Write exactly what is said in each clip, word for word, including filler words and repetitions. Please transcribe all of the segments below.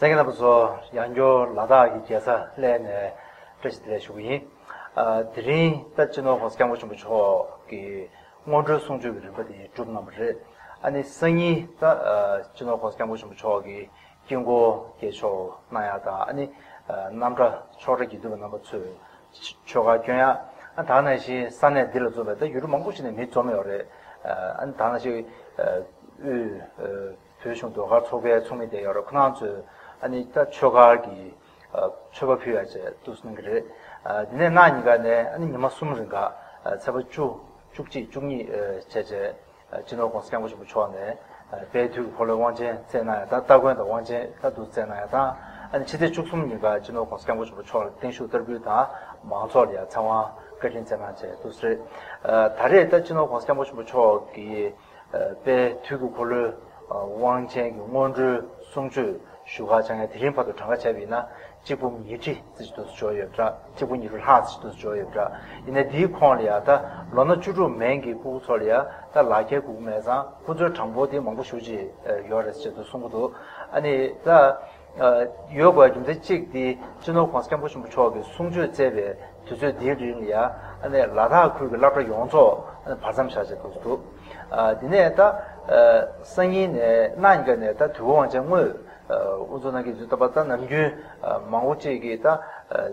ལྷན་རྒྱས་རྣམ་པ་ཚོ། ཡང་བསྐྱར་ལ་དྭགས་ཀྱི་རྒྱལ་ས་གླེ་ནས་བཀྲ་ཤིས་བདེ་ལེགས་ཞུ་གི་ཡིན། ཨ། དེ་རིང་ད་སྤྱི་ནོར་༸གོང་ས་༸སྐྱབས་མགོན་ཆེན་པོ་མཆོག་གི་སྔོན་འགྲོའི་གསུང་ཆོས་ཀྱི་རིམ་པ་དེ་གྲུབ་གནང་བ་རེད། ཨ་ནི་སང་ཉིན་ད་ཨ་སྤྱི་ནོར་༸གོང་ས་༸སྐྱབས་མགོན་ཆེན་པོ་མཆོག་གི་དཀྱིལ་འཁོར་དཀྱིལ་ཆོག་གནང་ཡག་དང་། ཨ་ནི་ཨ་རྣམ་གྲྭ་ཆོག་གྲྭ་དགེ་འདུན་པ་རྣམ་པ་ཚོས་ཆོས་ཁ་སྐྱོན་ཡག་ཨ་ད་ག་ནང་བཞིན་ས་གནས་འདི་ལ་འཛོམས་པའི་ད་ཡུལ་གྲུ་མང་པོ་ཞིག་ནས་མི་འཛོམས་ཡོད་རེད། ཨ་ནི་ད་ག་ནང་བཞིན་ཨ་དབུས་ཨ་བོད་གཞུང་ཟློས་གར་ཚོགས་པའི་ཚོགས་མི་དེ་ཡོད་རེད། ཁོ་རང་ཚོས་ཨ་ནི་ད་ཆོས་གར་གྱི་ཨ་མཆོད་པ་ཕུལ་ཡག་བྱས་འདུག་སེ་གནང་གི་རེད། ཨ་དེ་ནས་གནངས་ཉིན་ཀ་ནས་ཨ་ནི་ཉི་མ་གསུམ་རིང་ག་ཨ་ཚེས་པ་བཅུ། བཅུ་གཅིག་བཅུ་གཉིས་ཨ་བྱས་བྱས་ཨ་སྤྱི་ནོར་༸གོང་ས་༸སྐྱབས་མགོན་ཆེན་པོ་མཆོག་ནས་ཨ་དཔལ་དུས་ཀྱི་འཁོར་ལོའི་དབང་ཆེན་བསྩལ་གནང་ཡག་དང་། སྟ་གོན་དང་དབང་ཆེན་ད་འདུག་བསྩལ་གནང་ཡག་དང་། ཨ་ནི་ཕྱི་ཚེས་བཅུ་གསུམ་ཉིན་ཀ་སྤྱི་ནོར་༸གོང་ས་༸སྐྱབས་མགོན་ཆེན་པོ་མཆོག་ལ་བརྟན་བཞུགས་བསྟར་འབུལ་དང་། མང་ཚོགས་ལ་ཡང་ཚེ་དབང་བཀའ་དྲིན་བསྩལ་གནང་བྱས་འདུག་སེ་རེད། ཨ་ད་རེས་ད་སྤྱི་ནོར་༸གོང་ས་༸སྐྱབས་མགོན་ཆེན་པོ་མཆོག་གིས་ཨ་དཔལ་དུས་ཀྱི་འཁོར་ལོའི་ཨ་དབང་ཆེན་གྱི་སྔོན་འགྲོའི་གསུང་ཆོས་ཞུ་གར་བཅར་མཁན་དེ་རིང་བར་དུ་གྲངས་ཀ་བྱས་པ་ཡིན་ན་གཅིག་འབུམ་ཉིས་ཁྲི་ཙམ་ཞིག་འདུག་སེ་འབྱོར་ཡོད་པ་འདྲ། གཅིག་འབུམ་ཉིས་ཁྲི་ལྷག་ཙམ་ཞིག་འདུག་སེ་འབྱོར་ཡོད་པ་འདྲ། ཡིན་ནའི་འདིའི་ཁོངས་ལ་ཡང་ད་ལོ་ན་བཅུ་དྲུག་མན་གྱི་སྤུ་གུ་ཚོ་ལ་ཡང་ད་ལག་འཁྱེར་དགོས་ཀྱི་མེད་ཙང་ཁོ་ཚོའི་གྲངས་འབོར་དེ་མང་པོ་ཞེ་པོ་ཅིག་ཡོད་རེད་ཅེས་དུ་གསུང་གི་འདུག་ཨ་ནི་ད་ཨ་ཡོད་དགོས་རྒྱུ་མཚན་གཅིག་དེ་སྤྱི་ནོར་༸གོང་ས་༸སྐྱབས་མགོན་ཆེན་པོ་མཆོག་གིས་གསུང་ཆོས་བསྩལ་བའི་དུས་ཚོད་འདིའི་རིང་ལ་ཡང་ཨ་ནི་ལ་དྭགས་ཁུལ་གྱི་སློབ་གྲྭ་ཡོངས་རྫོགས་ཨ་ནི་བར་མཚམས་བཞག་བྱས་འདུག་འདུག་ཨ་དེ་ནས་ད་ཨ་སང་ཉིན་ནས་གནངས་ཉིན་ཀ་ནས་ད་དུས་འཁོར་དབང་ཆེན་དངོས་ཨ་དབུ་འཛུགས་གནང་གི་ཡོད་འདུག་པ། ད་ནམ་རྒྱུན་ཨ་མང་པོ་ཅིག་གིས་ད་ཨ་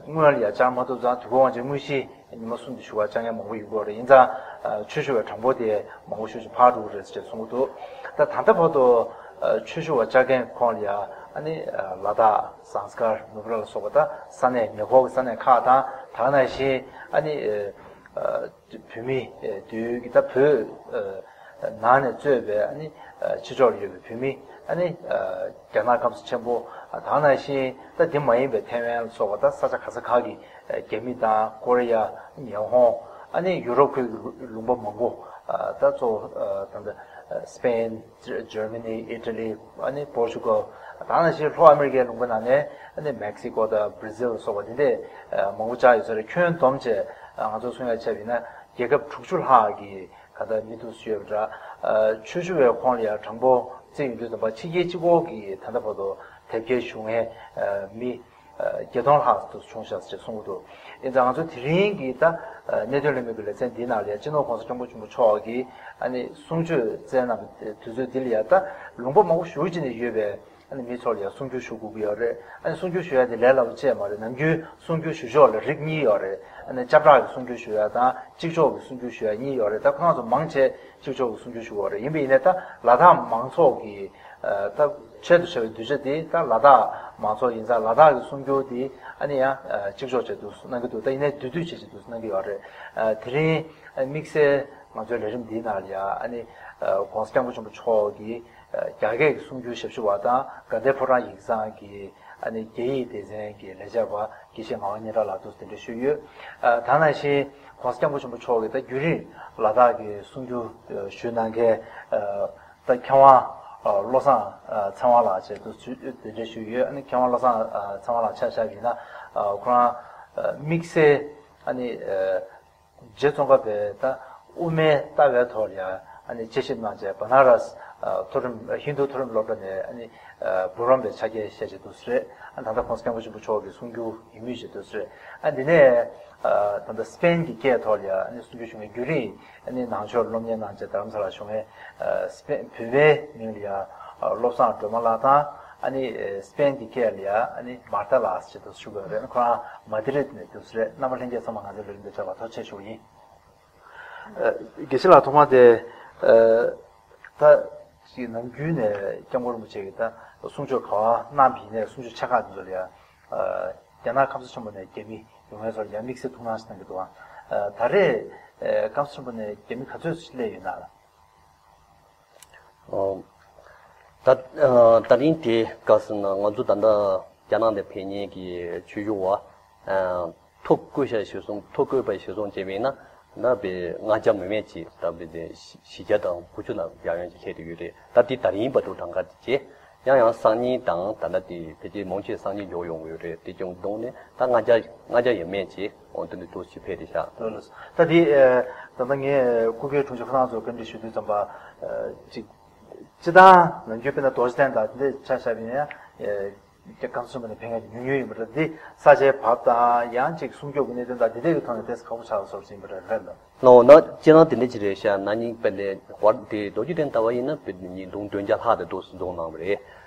སྔོན་ལ་ཡང་བཅར་མ་ཐུབ་ཙང་དུས་འཁོར་དབང་ཆེན་དངོས་གཞི་ཉི་མ་གསུམ་དུ་ཞུ་བར་བཅར་མཁན་མང་པོ་ཡོང་གི་ཡོད་རེད། ཡིན་ཙང་ཨ་ཆོས་ཞུ་བའི་གྲངས་འབོར་དེ་མང་པོ་ཞེ་པོ་ཅིག་འཕར་འགྲོ་གི་རེད་ཅེས་གསུང་གི་འདུག་ད་ད་ལྟ་བར་དུ་ཨ་ཆོས་ཞུ་བར་བཅར་མཁན་ཁོངས་ལ་ཡང་ཨ་ནི་ཨ་ལ་དྭགས། ཟངས་དཀར། ནུབ་ར་ལ་སོགས་པ་ད་ས་གནས་ཉེ་འཁོར་གྱི་ས་གནས་ཁག་དང་། ད་ག་ནང་བཞིན་ཨ་ནི་ཨ་བོད་མི་ཨ་དེ་གི་ད་བོད་ཨ་ནང་ནས་གཙོས་པའི་ཨ་ནི་ཨ་ཕྱི་ཕྱོགས་ལ་ཡོད་པའི་བོད་མི། ཨ་ནི་ཨ་རྒྱ་ནག་སྐམ་ས་ཆེན་པོ། ཨ་ད་ག་ནང་བཞིན་ད་དེ་མ་ཡིན་པའི་ཐའེ་ཝན་ལ་སོགས་པ་ད་ས་ཆ་ག་ས་ག་གི་ཨ་རྒྱ་མི་དང་། ཀོ་རི་ཡ། ཉི་ཧོང་། ཨ་ནི་ཡུ་རོབ་ཁུལ་གྱི་ལུང་པ་མང་པོ། ཨ་ད་གཙོ་བོ་ཨ་ད་ལྟ་ཨ་སི་པེན། ཇར་མ་ནི། ཨི་ཊ་ལི། ཨ་ནི་པོར་ཅུ་གལ། ད་ག་ནང་བཞིན་ལྷོ་ཨ་མི་རི་ཀའི་ལུང་པ་ནང་ནས་ཨ་ནི་མེག་སི་ཀོ་དང་བྷ་ར་ཟིལ་སོགས་པ་དེ་འདྲས་ཨ་མང་པོ་བཅར་ཡོད་ས་རེད། ཁྱོན་བསྡོམས་བྱས་ཨ་ང་ཚོ་གསུང་ཡ་བྱས་པ་ཡིན་ན་རྒྱལ་ཁབ་དྲུག་ཅུ་ལྷག་གི་ག་ད་མི་འདུག་སེ་ཡོད་པ་འདྲ། ཨ་ཆོས་ཞུ་བའི་ཁོངས་ལ་ཡང་གྲངས་འབོར་བརྩི་ཡོང་དུས་ཙམ་པ་ཕྱི་རྒྱལ་གཅིག་པོ་གི་ད་ལྟ་བར་དུ་དེབ་སྐྱེལ་ཞུ་མཁན་ཨ་མི་ཨ་བརྒྱད་སྟོང་ལྷག་ཙམ་བྱུང་ཤག་ཅེས་གསུང་གི་འདུག་ཡིན་ཙང་ང་ཚོ་དེ་རིང་གི་ད་ཨ་གནད་དོན་གླེང་མོལ་གྱི་ལེ་ཚན་འདིའི་ནང་ལ་ཡང་སྤྱི་ནོར་༸གོང་ས་༸སྐྱབས་མགོན་ཆེན་པོ་མཆོག་གིས་ཨ་ནི་གསུང་ཆོས་བསྩལ་གནང་བའི་དུས་ཚོད་འདི་ལ་ཡང་ད་ལུང་པ་མང་པོ་ཞེ་པོ་ཅིག་ནས་ཡོད་པའི་ཨ་ནི་མི་ཚོ་ལ་ཡང་གསུང་སྒྱུར་ཞུ་དགོས་ཀྱི་ཡོད་རེད། ཨ་ནི་གསུང་སྒྱུར་ཞུ་ཡ་དེ་ལས་སླ་པོ་ཅིག་མ་རེད། ནམ་རྒྱུན་གསུང་སྒྱུར་ཞུ་ཕྱོགས་ལ་རིགས་གཉིས་ཡོད་རེད། ཨ་ནི་སྐྱབས་བཅོལ་གྱི་གསུང་སྒྱུར་ཞུ་ཡ་དང་གཅིག་ལྕོགས་ཀྱི་གསུང་སྒྱུར་ཞུ་ཡ་གཉིས་ཡོད་རེད། ད་ཁོ་རང་ཚོ་མང་ཆེ་གཅིག་ལྕོགས་ཀྱི་གསུང་སྒྱུར་ཞུ་གི་ཡོད་རེད། ཡིན་པ་ཡིན་ནའི་ད་ལ་དྭགས་མང་ཚོགས་ཀྱི་ཨ་ད་ཆེད་དུ་བྱ་བའི་གདུལ་བྱ་དེ་ད་ལ་དྭགས་མང་ཚོགས་ཡིན་ཙང་ལ་དྭགས་ཀྱི་གསུང་སྒྱུར་དེ་ཨ་ནི་ཡང་ཨ་གཅིག་ལྕོགས་བྱས་འདུག་སེ་གནང་གི་འདུག་ད་ཡིན་ནའི་བསྡུས་བསྡུས་བྱས་བྱས་འདུག་སེ་གནང་གི་ཡོད་རེད། ཨ་དེ་རིང་ཨ་དམིགས་བསལ་ང་ཚོའི་ལས་རིམ་འདིའི་ནང་ལ་ཡང་ཨ་ནི་ཨ་༸གོང་ས་༸སྐྱབས་མགོན་ཆེན་པོ་མཆོག་གིས་ཨ་རྒྱ་སྐད་ཀྱི་གསུང་སྒྱུར་ཞབས་ཞུ་བ་དང་དགའ་ལྡན་ཕོ་བྲང་ཡིག་ཚང་གི་ཨ་ནི་རྒྱ་ཡིག་སྡེ་ཚན་གྱི་ལས་བྱེད་པ་དགེ་བཤེས་ངག་དབང་སྙན་གྲགས་ལགས་འདུག་སེ་གདན་འདྲེན་ཞུས་ཡོད། ཨ་ད་ནང་བཞིན་༸གོང་ས་༸སྐྱབས་མགོན་ཆེན་པོ་མཆོག་གིས་ད་རྒྱུན་རིང་ལ་དྭགས་ཀྱི་གསུང་སྒྱུར་ཨ་ཞུ་གནང་མཁན་ཨ་ད་མཁས་དབང་ཨ་བློ་བཟང་ཨ་ཚེ་དབང་ལགས་བཅས་འདུག་སེ་གདན་འདྲེན་ཞུས་ཡོད། ཨ་ནི་མཁས་དབང་བློ་བཟང་ཨ་ཚེ་དབང་ལགས་ཆ་བཞག་པ་ཡིན་ན་ཨ་ཁོ་རང་ཨ་དམིགས་བསལ་ཨ་ནི་ཨ་རྗེ་ཙོང་ཁ་པའི་ད་དབུ་མའི་ལྟ་བའི་ཐོག་ལ་ཡང་ཨ་ནི་དཔྱད་ཞིབ་གནང་བྱས་བ་ན་ར་སི་ཨ་མཐོ་རིམ་ཧིན་རྡུ་མཐོ་རིམ་སློབ་གྲྭ་ནས་ཨ་ནི་ཨ་འབུམ་རམས་པའི་ཕྱག་འཁྱེར་བཞེས་བྱས་འདུག་སེ་རེད། ཨ་ད་ལྟ་༸གོང་ས་༸སྐྱབས་མགོན་ཆེན་པོ་མཆོག་གི་གསུང་སྒྱུར་ཡིད་སྨོན་བྱས་འདུག་སེ་རེད། ཨ་འདི་ནས་ཨ་ད་ལྟ་སི་པེན་གྱི་སྐད་ཐོག་ལ་ཡང་ཨ་ནི་གསུང་སྒྱུར་ཞུ་མཁན་རྒྱུན་རིང་ཨ་ནི་ནང་ཆོས་སློབ་གཉེར་གནང་བྱས་རྡ་རམ་ས་ལར་བཞུགས་མཁན་ཨ་སི་པེན་བོད་པའི་མིང་ལ་ཡང་ཨ་བློ་བཟང་སྒྲོལ་མ་ལགས་དང་། ཨ་ནི་ཨ་སི་པེན་གྱི་སྐད་ལ་ཡང་ཨ་ནི་མཱར་ཐ་ལགས་ཅེས་འདུག་སེ་ཞུ་དགོས་རེད། ཁོ་རང་མ་དི་རིད་ནས་འདུག་སེ་རེད། རྣམ་པ་ལྷན་རྒྱས་ཚང་མ་ང་ཚོའི་ལས་རིམ་འདིར་འབྱོར་བར་ཐུགས་རྗེ་ཆེ་ཞུ་བ་ཡིན། ཨ་དགེ་བཤེས་ལགས། ཐོག་མར་དེ་ཨ་ད་ཅིག་ནམ་རྒྱུན་ནས་༸སྐྱབས་མགོན་རིན་པོ་ཆེ་གིས་ད་གསུང་ཆོས་ག་པར་གནང་བ་ཡིན་ནའི་གསུང་ཆོས་ཆེ་ཁག་འདི་ཚོ་ལ་ཡང་ཨ་རྒྱ་ནག་ཁམས་སངས་ཆེན་པོ་ནས་རྒྱ་མི་ཡོང་མཁན་ཚོ་ལ་ཡང་དམིགས་བསལ་ཐུགས་སྣང་ཞིག་གནང་གི་འདུག་ཨང་། ཨ་ད་རེས་ཨ་ཁམས་སངས་ཆེན་པོ་ནས་རྒྱ་མི་ག་ཚོད་ཅིག་སླེབས་ཡོད་ན་ལགས། ཨོ། ད་ཨ་ད་རིང་དེ་ག་ཟེར་ན་ང་ཚོ་ད་ལྟ་རྒྱ་ནག་ནས་ཕེབས་མཁན་གྱི་ཆོས་ཞུ་བ་ཨ་ཐོ་བཀོད་བྱས་གཞིར་བཟུང་། ཐོ་བཀོད་པ་གཞིར་བཟུང་བྱས་པ་ཡིན་ན་ད་དཔེ་ལྔ་བརྒྱ་མི་མེད་ཅིག་ད་དཔེ་དེ་བཞི་བརྒྱ་དང་དགུ་བཅུ་ལ་ཡར་ཡོང་ཅིག་སླེབས་བསྡད་ཡོད་རེད། ད་དེ་ད་རིང་བར་དུ་གྲངས་ཀ་དེ་བྱས། ཡང་ཡང་སང་ཉིན་དང་ད་ལྟ་དེ་ཕལ་ཆེར་མང་ཆེ་སང་ཉིན་མགྱོགས་ཡོང་གི་ཡོད་རེད། དེ་ཀྱང་བསྡོམས་ནས་ད་ལྔ་བརྒྱ་ལྔ་བརྒྱ་ཡས་མས་ཅིག་འོ་དེ་འདྲ་འདུག་སེ་ཕེབས་བསྡད་ཤག་ད་དེ་ཨ་ད་ལྟ་ངས་སྐུ་སྒེར་དྲུང་ཆེ་ཁོ་རང་ཚོར་བཀའ་འདྲི་ཞུ་དུས་ཙམ་པ་ཨ་ཅིག་སྤྱིར་བཏང་ནམ་རྒྱུན་དཔེར་ན་རྡོ་རྗེ་གདན་དང་དེ་འདྲ་ཆ་བཞག་པ་ཡིན་ན་ཡང་ཨ་ རྒྱ་གང་སོང་ནས་ཕན་ཡོན་ཉུང་ཉུང་ཡིན་པ་རེད། འདི་ས་ཆའི་བབ་དང་ཡང་ཅིག་སྲུང་སྐྱོབ་ཀྱི་གནད་དོན་དང་འདི་འདྲའི་གི་ཐོག་ནས་ཏོག་ཙམ་ཁག་པོ་ཆགས་སོགས་ཡིན་པ་རེད་རེད་ལ། ནོ་ན་སྤྱིར་བཏང་དེ་འདྲ་ཅིག་རེད་ཤག་ན་ནིང་དཔེ་ནས་དཔར་དེ་རྡོ་རྗེ་གདན་ལྟ་བ་ཡིན་ན་དཔེ་ཉིས་སྟོང་བདུན་བརྒྱ་ལྷག་དེ་འདུག་སེ་འཛོམས་གནང་བ་རེད།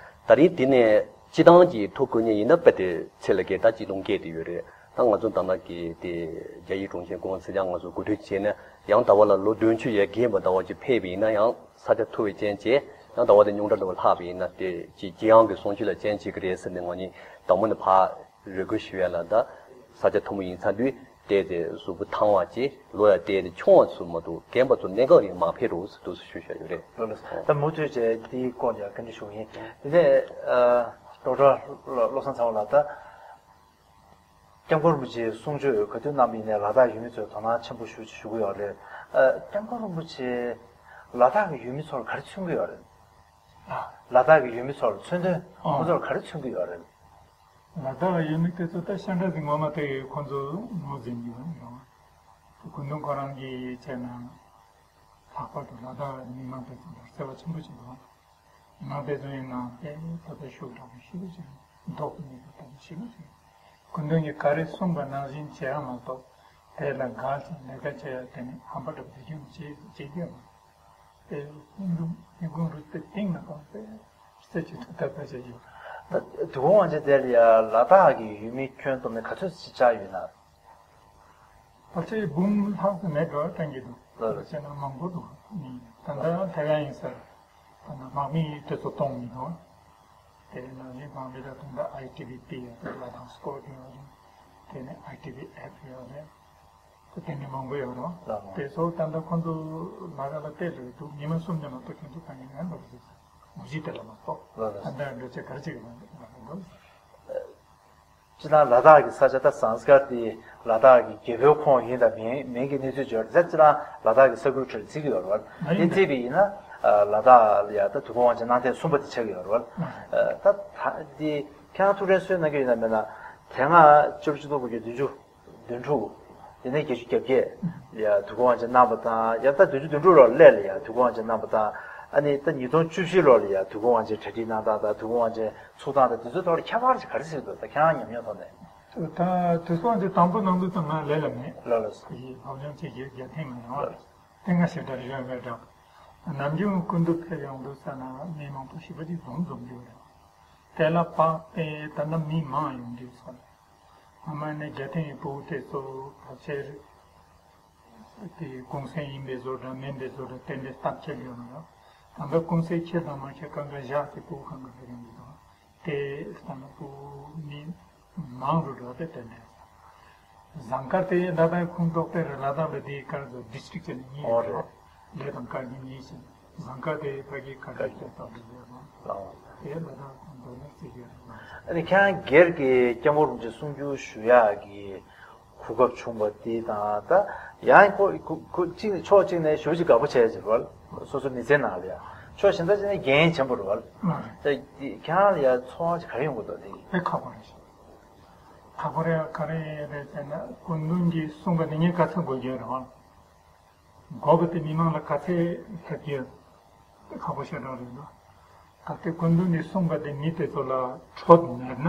ད་རིང་དེ་ནས་སྤྱིར་བཏང་གི་ཐོ་བཀོད་མཁན་ཡིན་ན་དཔེ་དེ་ཚེ་ལ་བརྒལ་ད་གཅིག་སྟོང་བརྒལ་དེ་ཡོད་རེད། ད་ང་ཚོ་ད་ལྟ་གི་དེ་རྒྱ་ཡིག་དྲུང་ཆེ་སྐུ་ངོ་ཚེ་རྒྱ་ང་ཚོ་གོ་སྒྲིག་བྱས་ནས་ཡང་ཟླ་བ་ལ་ལོ་བདུན་ཅུ་ཡས་བརྒལ་བ་ཟླ་བ་ཅིག་ཕེབས་པ་ཡིན་ན་ཡང་ས་ཆ་ཐུ་བའི་རྐྱེན་བྱས་ཡང་ཟླ་བ་དེ་རྙོག་དྲ་འདྲ་བ་ལྷག་པ་ཡིན་ན་དེ་ཅིག་རྒྱལ་ཡོངས་ཀྱི་གསུང་ཆོས་ལ་རྐྱེན་བྱེད་ཀྱི་རེད་ཟེར་ནས་ང་གཉིས་དང་པོ་ནས་ཕར་རེ་སྐུལ་ཞུ་ཡ་ལ་ད་ས་ཆ་ཐུ་མི་ཡིན་ཚར་དུས་བལྟས་ཏེ་གཟུགས་པོ་ཐང་བ་ཅིག་ལོ་ཡ་བལྟས་ཏེ་ཆུང་བ་ཚོ་མ་གཏོགས་རྒན་པ་ཚོ་གནད་འགག་རིང་མ་ཕེབས་རོགས་ཟེར་འདུག་སེ་ཞུ་བཞག་ཡོད་རེད། ལགས་ལགས། ད་མུ་མཐུད་བྱས་འདིའི་སྐོར་ལ་བཀའ་འདྲི་ཞུ་གི་ཡིན། དེ་ནས་ཨ་ཌོག་ཊར་བློ་བློ་བཟང་ཚེ་དབང་ལགས། ད་སྐྱབས་མགོན་རིན་པོ་ཆེའི་གསུང་ཆོས་ག་དུས་གནང་བ་ཡིན་ནའི་ལ་དྭགས་ཡུལ་མི་ཚོས་དོ་སྣང་ཆེན་པོ་ཞེ་པོ་ཅིག་ཞུ་གི་ཡོད་རེད། ཨ་སྐྱབས་མགོན་རིན་པོ་ཆེ་ལ་དྭགས་ཀྱི་ཡུལ་མི་ཚོར་ག་རེ་མཚོན་གྱི་ཡོད་རེད། ཨ། ལ་དྭགས་ཀྱི་ཡུལ་མི་ཚོར་མཚོན་དོན་ཨ། ཁོ་ཚོར་ག་རེ་མཚོན་གྱི་ཡོད་རེད། ལ་དྭགས་ཡུལ་མི་དེ་ཚོ་ད་ཤ་འདྲ་ཟིག་ངོ་མ་དེ་ཁོ་ཚོ་ངོས་འཛིན་གྱི་ཡོད་རེད། སྐུ་མདུན་ཁོ་རང་གིས་བྱས་ན་ལྷག་པར་དུ་ལ་དྭགས་མི་མང་དེ་ཚོ་ལ་བརྩེ་བ་ཆེན་པོ་ཞིག་འདུག་ང་དེ་ཚོ་ཡིན་ན་དཔེ་ད་ལྟ་ཤུགས་དྲག་པོ་ཞེ་པོ་ཅིག་མདོག་ཏུ་མེད་པ་ལྟ་བུ་ཞེ་པོ་ཅིག་སྐུ་མདུན་གྱིས་ག་རེ་གསུངས་པ་ནང་བཞིན་བྱས་ཡ་མ་གཏོགས་དེ་ལ་དགའ་ཞིང་ལས་ཀ་བྱེད་ཡ་དེ་ནི་ཧམ་པ་འདྲ་པོ་དེ་ཀྱང་བྱེད་བྱེད་རྒྱུ་ཡོད་མ་རེད། དེ་སྐུ་མདུན་སྐུ་མདུན་རུ་དེ་སྟེང་ན་གང་དཔེ་རྩེ་གཅིག་ཏུ་དད་པ་བྱེད་ཀྱི་ཡོད་རེད། ད་དུས་འཁོར་དབང་ཆེན་དེ་ལ་ཡ་ལ་དྭགས་ཀྱི་ཡུལ་མི་ཁྱོན་བསྡོམས་ནས་ག་ཚོད་ཅིག་ཆགས་ཡོད་ན། ཕལ་ཆེར་འབུམ་ལྷག་ཙམ་མེད་འགྲོ་བསྟན་གྱི་འདུག་ལགས་རེད། བྱས་ན་མང་པོ་འདུག་ད་ལྟ་ཐེ་ཝན་ཡིན་ཟེར། ད་ལྟ་དམག་མི་དེ་ཚོ་གཏོང་མི་འདུག་དེ་ནང་བཞིན་དམག་མི་ལ་ད་ལྟ་ཨའི་ཊི་བི་པི་ཡོད་རེད། ལ་དྭགས་སི་ཀོར་ཡོད་རེད། དེ་ནས་ཨའི་ཊི་བི་ཨེཕ་ཡོད་རེད། དེ་ནས་མང་པོ་ཡོད་རེད། ལགས་རེད། དེ་ཚོ་ད་ལྟ་ཁོང་ཚོ་ལ་དྭགས་ལ་བལྟས་ལོས་འདུག་ཉི་མ་གསུམ་ནས་མ་གཏོགས་ཁྱོད་ཚོ་གང་ཡིན་ངན་པ་རེད། ངོ་བཞི་དེ་ལ་མ་གཏོགས་ལགས་རེད། ད་ལྟ་འགྲོ་ཆེ་གར་ཅིག་མ་འདུག་སྤྱིར་བཏང་ལ་དྭགས་ཀྱི་ས་ཆ་ད་ཟངས་དཀར་དེ་ལ་དྭགས་ཀྱི་རྒྱལ་པོའི་ཁོངས་ཡིན་དང་མིན་མིན་གྱི་གནས་ཚུལ་བརྗོད་རེད། སྤྱིར་བཏང་ལ་དྭགས་ཀྱི་ས་ཁུལ་ཁྲོད་བརྩི་གི་ཡོད་རེད་བ། མ་དེ་ཡིན་བརྩིས་པ་ཡིན་ན་ལ་དྭགས་ལ་ཡ་ད་དུས་འཁོར་དབང་ཆེན་གནང་ཐེངས་གསུམ་པ་དེ་ཆགས་ཀྱི་ཡོད་རེད་བ། ད་ད་དེ་ཁྱེད་རང་ཐུགས་ཕྲན་གསོས་གནང་གི་ཡོད་ན་མེད་ན། དེ་སྔ་སྤྱི་ལོ་གཅིག་སྟོང་དགུ་བརྒྱ་བདུན་ཅུ་དོན་དྲུག་དེ་ནས་བརྒྱད་ཅུ་གྱ་བརྒྱད་ལ་ཡ་དུས་འཁོར་དབང་ཆེན་གནང་བ་དང་། ཡང་ད་བདུན་ཅུ་དོན་དྲུག་ལོར་སླེབས་ལ་ཡ་དུས་འཁོར་དབང་ཆེན་གནང་བ་དང་། ཨ་ནི་ད་ཉིས་སྟོང་བཅུ་བཞི་ལོར་ལ་ཡ་དུས་འཁོར་དབང་ཆེན་གྲ་སྒྲིག་གནང་སྟངས་དང་དུས་འཁོར་དབང་ཆེན་ཚུགས་སྟངས་དང་དེ་ཚོའི་ཐོག་ལ་ཁྱད་པར་ཅིག་ག་རེ་གཟིགས་འདུག་ད་ཁྱེད་རང་ཉམས་མྱོང་ཐོག་ནས། ད་དུས་འཁོར་དབང་ཆེན་དང་པོ་གནང་དུས་ཙམ་ང་ལས་ལ་མེད། ལགས་ལགས་སོ། ཡིན་ཕབ་ལེན་བྱེད་རྒྱུ་རྒྱ་ཐེངས་མ་ཡོང་བ། ལགས། དེ་སྔ་ཞེ་དྲག་རེད་མེད་འདྲ། ནམ་རྒྱུན་སྐུ་མདུན་ཕེབས་ཡོང་དུས་ཙམ་ན་མི་མང་པོ་ཞེ་པོ་ཅིག་འཛོམས་འཛོམས་ཡོད་རེད། དེ་ལ་དཔག་སྟེ་ད་ལྟ་མི་མང་ཡོང་དུས་ཙམ། སྔ་མ་ནས་རྒྱ་ཐེངས་ཡི་ཕྲུ་གུ་དེ་ཚོ་ཕལ་ཆེར་དེ་གུང་སེང་ཡིན་པའི་བཟོ་འདྲ་མིན་པའི་བཟོ་འདྲ་ཏན་ཏན་སྟབས་ཁྱེར་ཡོད་མ་རེད། ད་ལྟ་གུང་སེང་ཁྱེར་དང་མ་ཁྱེར་གང་ག་བཞག་སྟེ་ཕྲུ་གུ་གང་ག་ཕེབས་ཡོང་གི་འདུག་དེ་ལྟ་ན་ཕྲུ་གུ་མི་མང་རུ་འགྲོ་དེ་ཏན་ཏན། ཟངས་དཀར་དེ་ལ་དྭགས་ཁོངས་གཏོགས་དེ་རེད། ལ་དྭགས་ལ་དེའི་སྐར་ཚོ་ཌི་སི་ཊིག་བྱས་ནས་གཉིས་ཨོ་རེད། ལས་དང་བཀའ་བརྒྱུད་གཉིས་ཤིག་ཟངས་དཀར་དེ་ཕ་གི་ཁ་ཤས་ཀྱང་ཏག་ཏག་རེད་ལ། ལའོ། དེ་ལ་དྭགས་ཁོངས་གཏོགས་ནས་བརྩི་རྒྱུ་རེད། ཨ་ནི་ཁྱེད་རང་སྒེར་གྱི་སྐྱབས་མགོན་རིན་པོ་ཆེ་གསུང་སྒྱུར་ཞུ་ཡག་གི་གོ་སྐབས་བྱུང་བ་དེ་དང་། ད་ཡང་ཁོ་ཁོ་ཁོ་གཅིག་ནས་ཕྱོགས་གཅིག་ནས་ཞེ་པོ་ཅིག་དགའ་པོ་བྱས་ཅིག་རེད་བ། སོ་སོ་མི་ཚེའི་ནང་ལ་ཡ་ཕྱོགས་གཞན་དག་ཅིག་ནས་འགན་ཆེན་པོ་རེད་བ། ཨ། ད་ཁྱེད་རང་ལ་ཡ་ཚོར་བ་ཅིག་ག་རེ་ཡོང་གི་འདུག་དེ་དཔེ་ཁག་པོ་རེད། ཁག་པོ་རེད། ག་རེ་རེད་ཟེར་ན་སྐུ་མདུན་གྱིས་གསུངས་པ་དེ་ངས་ག་ཚོད་གོ་རྒྱུ་རེད་བ། དགོས་པ་དེ་མི་མང་ལ་ག་ཚད་ཐེབས་ཀྱི་ཁག་པོ་ཞེ་དྲག་རེད་འདུག་ད་ལྟའི་སྐུ་མདུན་ནས་གསུངས་པ་དེ་མི་དེ་ཚོ་ལ་འཕྲོད་མེད་ན་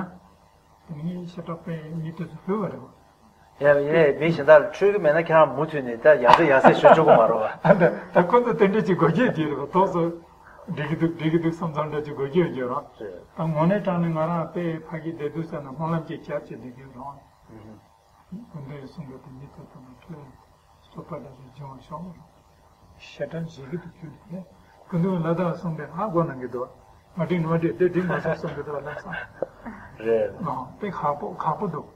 དེ་ནི་ཞེ་དྲག་པའི་མི་དེ་ཚོ་ལྷོད་པ་རེད་བ། ཡ་ཡིན་ནའི་མི་གཞན་དག་ལ་འཕྲོད་ཀྱི་མེད་ན་ཁྱེད་རང་མུ་མཐུད་ནས་ད་ཡང་སེ་ཡང་སེ་ཞུ་ཆོག་གི་མ་རེད་བ། ད་ད་ཁོ་ཚོ་དེ་འདྲ་ཅིག་དགོས་ཀྱི་ཡོད་རེད་བ། ཏོག་ཙམ་འགྲིག་གི་འདུག་འགྲིག་གི་འདུག་བསམ་བསམ་འདྲ་ཅིག་དགོས་ཀྱི་ཡོད་རེད་བ། ད་དངོས་གནས་དྲང་གནས་ང་རང་དཔེ་ཕ་གི་བསྡད་དུས་ཙམ་ན་སྨོན་ལམ་ཅིག་རྒྱབ་བྱས་བསྡད་ཀྱི་ཡོད་རེད་བ། སྐུ་མདུན་གསུངས་པ་དེ་མི་ཚོ་དང་ནི་ཁྱོད་རྩོད་པ་འདྲ་ཞིག་བྱུང་བ་ཤོག་ཞེ་དྲག་བྱེད་ཀྱི་འདུག་ཁྱོད་ནི། སྐུ་མདུན་ལ་དྭགས་གསུངས་པས་ཧ་གོ་གནང་གི་འདུག་མ་འགྲིག་མ་འགྲིག་དེ་འགྲིག་མ་སོང་གསུང་གི་འདུག་ལགས་སོ། རེད། ཨ་དཔེ་ཁག་པོ་ཁག་པོ་འདུག་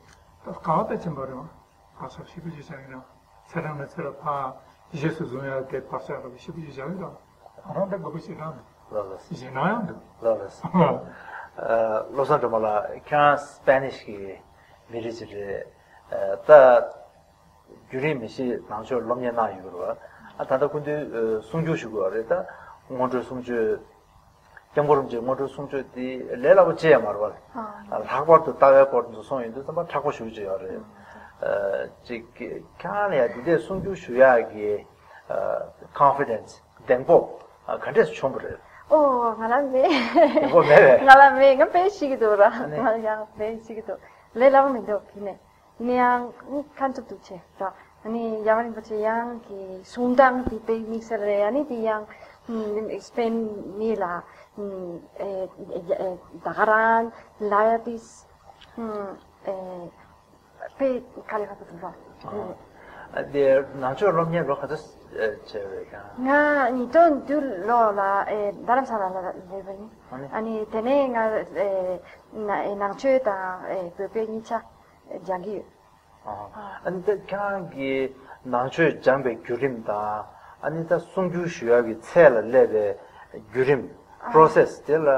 ད་ག་བ་ད་ཕྱིན་པ་རེད་བ། ཁ་ཤས་ཞེ་པོ་ཅིག་བཞག་ཡིན་ར། ཚེ་རིང་ལ་ཚེ་ར་ཕ་རྗེས་སུ་བཟུང་ཡ་དེ་བར་ཆགས་ར་ཞེ་པོ་ཅིག་བཞག་ཡིན་ར། ང་རང་ད་དགོས་པ་ཞེ་དྲག་འདུག་ལགས་ལགས། ཞེ་དྲག་ཡང་འདུག་ལགས་ལགས། ཨ་བློ་བཟང་སྒྲོལ་མ་ལགས་ཁྱེད་རང་སྤེ་ནིཤ་གི་མི་རིགས་ཅིག་རེད། ཨ་ད་རྒྱུན་རིང་མི་ཤེས་ནང་ཆོས་སློབ་གཉེར་གནང་ཡོད་རེད་བ། ཨ་ད་ལྟ་སྐུ་མདུན་གསུང་སྒྱུར་ཞུ་དགོས་པ་རེད། ད་སྔོན་འགྲོའི་གསུང་ཆོས། སྐྱབས་མགོན་རིན་པོ་ཆེའི་སྔོན་འགྲོའི་གསུང་ཆོས་དེ་ལས་སླ་པོ་ཅི་ཡང་མ་རེད་བ། ཨ། ལྷག་པར་དུ་ལྟ་བའི་སྐོར་དུ་གསུངས་ཡོང་དུས་ཙམ་པ་མཁྲེགས་པོ་ཞེ་པོ་ཅིག་ཡོད་རེད། ཨ། ཅིག་ཁྱེད་རང་ལ་ཡང་འདི་འདྲའི་གསུང་སྒྱུར་ཞུ་ཡག་གི་ཨ་ཀོན་ཕི་ཌེན་སི་གདེང་སྤོབས་ཨ་ག་འདྲས་བྱུང་བ་རེད། ཨོ། ང་ལ་མེད། ཡག་པོ་མེད་པས། ང་ལ་མེད། ང་དཔེ་ཤེས་ཀྱི་འདུག་ར། ཨ་ནི། ང་ཡང་དཔེ་ཤེས་ཀྱི་འདུག་ལས་སླ་པོ་མི་འདུག་དེ་ནས་ནི་ཡང་ཁ་མཐུན་འདུག་ཆེ་ར། ཨ་ནི་རྒྱལ་བ་རིན་པོ་ཆེ་ཡང་གི་གསུང་སྟངས་དེ་དཔེ་དམིགས་བསལ་རེད། ཨ་ནི་དེ་ཡང་སྤེན་མི་ལ་ཨེ་ཨེ་ད་ག་རང་ལ་ཡ་ཏིས་ཨེ་དཔེ་དཀའ་ལས་ཁག་པོ་འདུག་ར། དེ་ནང་ཆོས་སློབ་གཉེར་ལོ་ག་ཚོད་བྱས་པས་ཀྱང་། ང་ཉིས་སྟོང་བདུན་ལོ་ལ་ཨེ་རྡ་རམ་ས་ལ་ལ་སླེབས་པ་ཡིན། ཨ་ནི། ཨ་ནི་དེ་ནས་ང་ཨེ་ན་ནང་ཆོས་དང་ཨེ་བོད་སྐད་གཉིས་ཆ་སྦྱང་གི་ཡོད། ཨ་ནི་ད་ཁྱེད་རང་གིས་ནང་ཆོས་སྦྱངས་པའི་བརྒྱུད་རིམ་དང་ཨ་ནི་ད་གསུང་སྒྱུར་ཞུ་ཡག་གི་ཚད་ལ་སླེབས་པའི་བརྒྱུད་རིམ་process་དེ་ལ་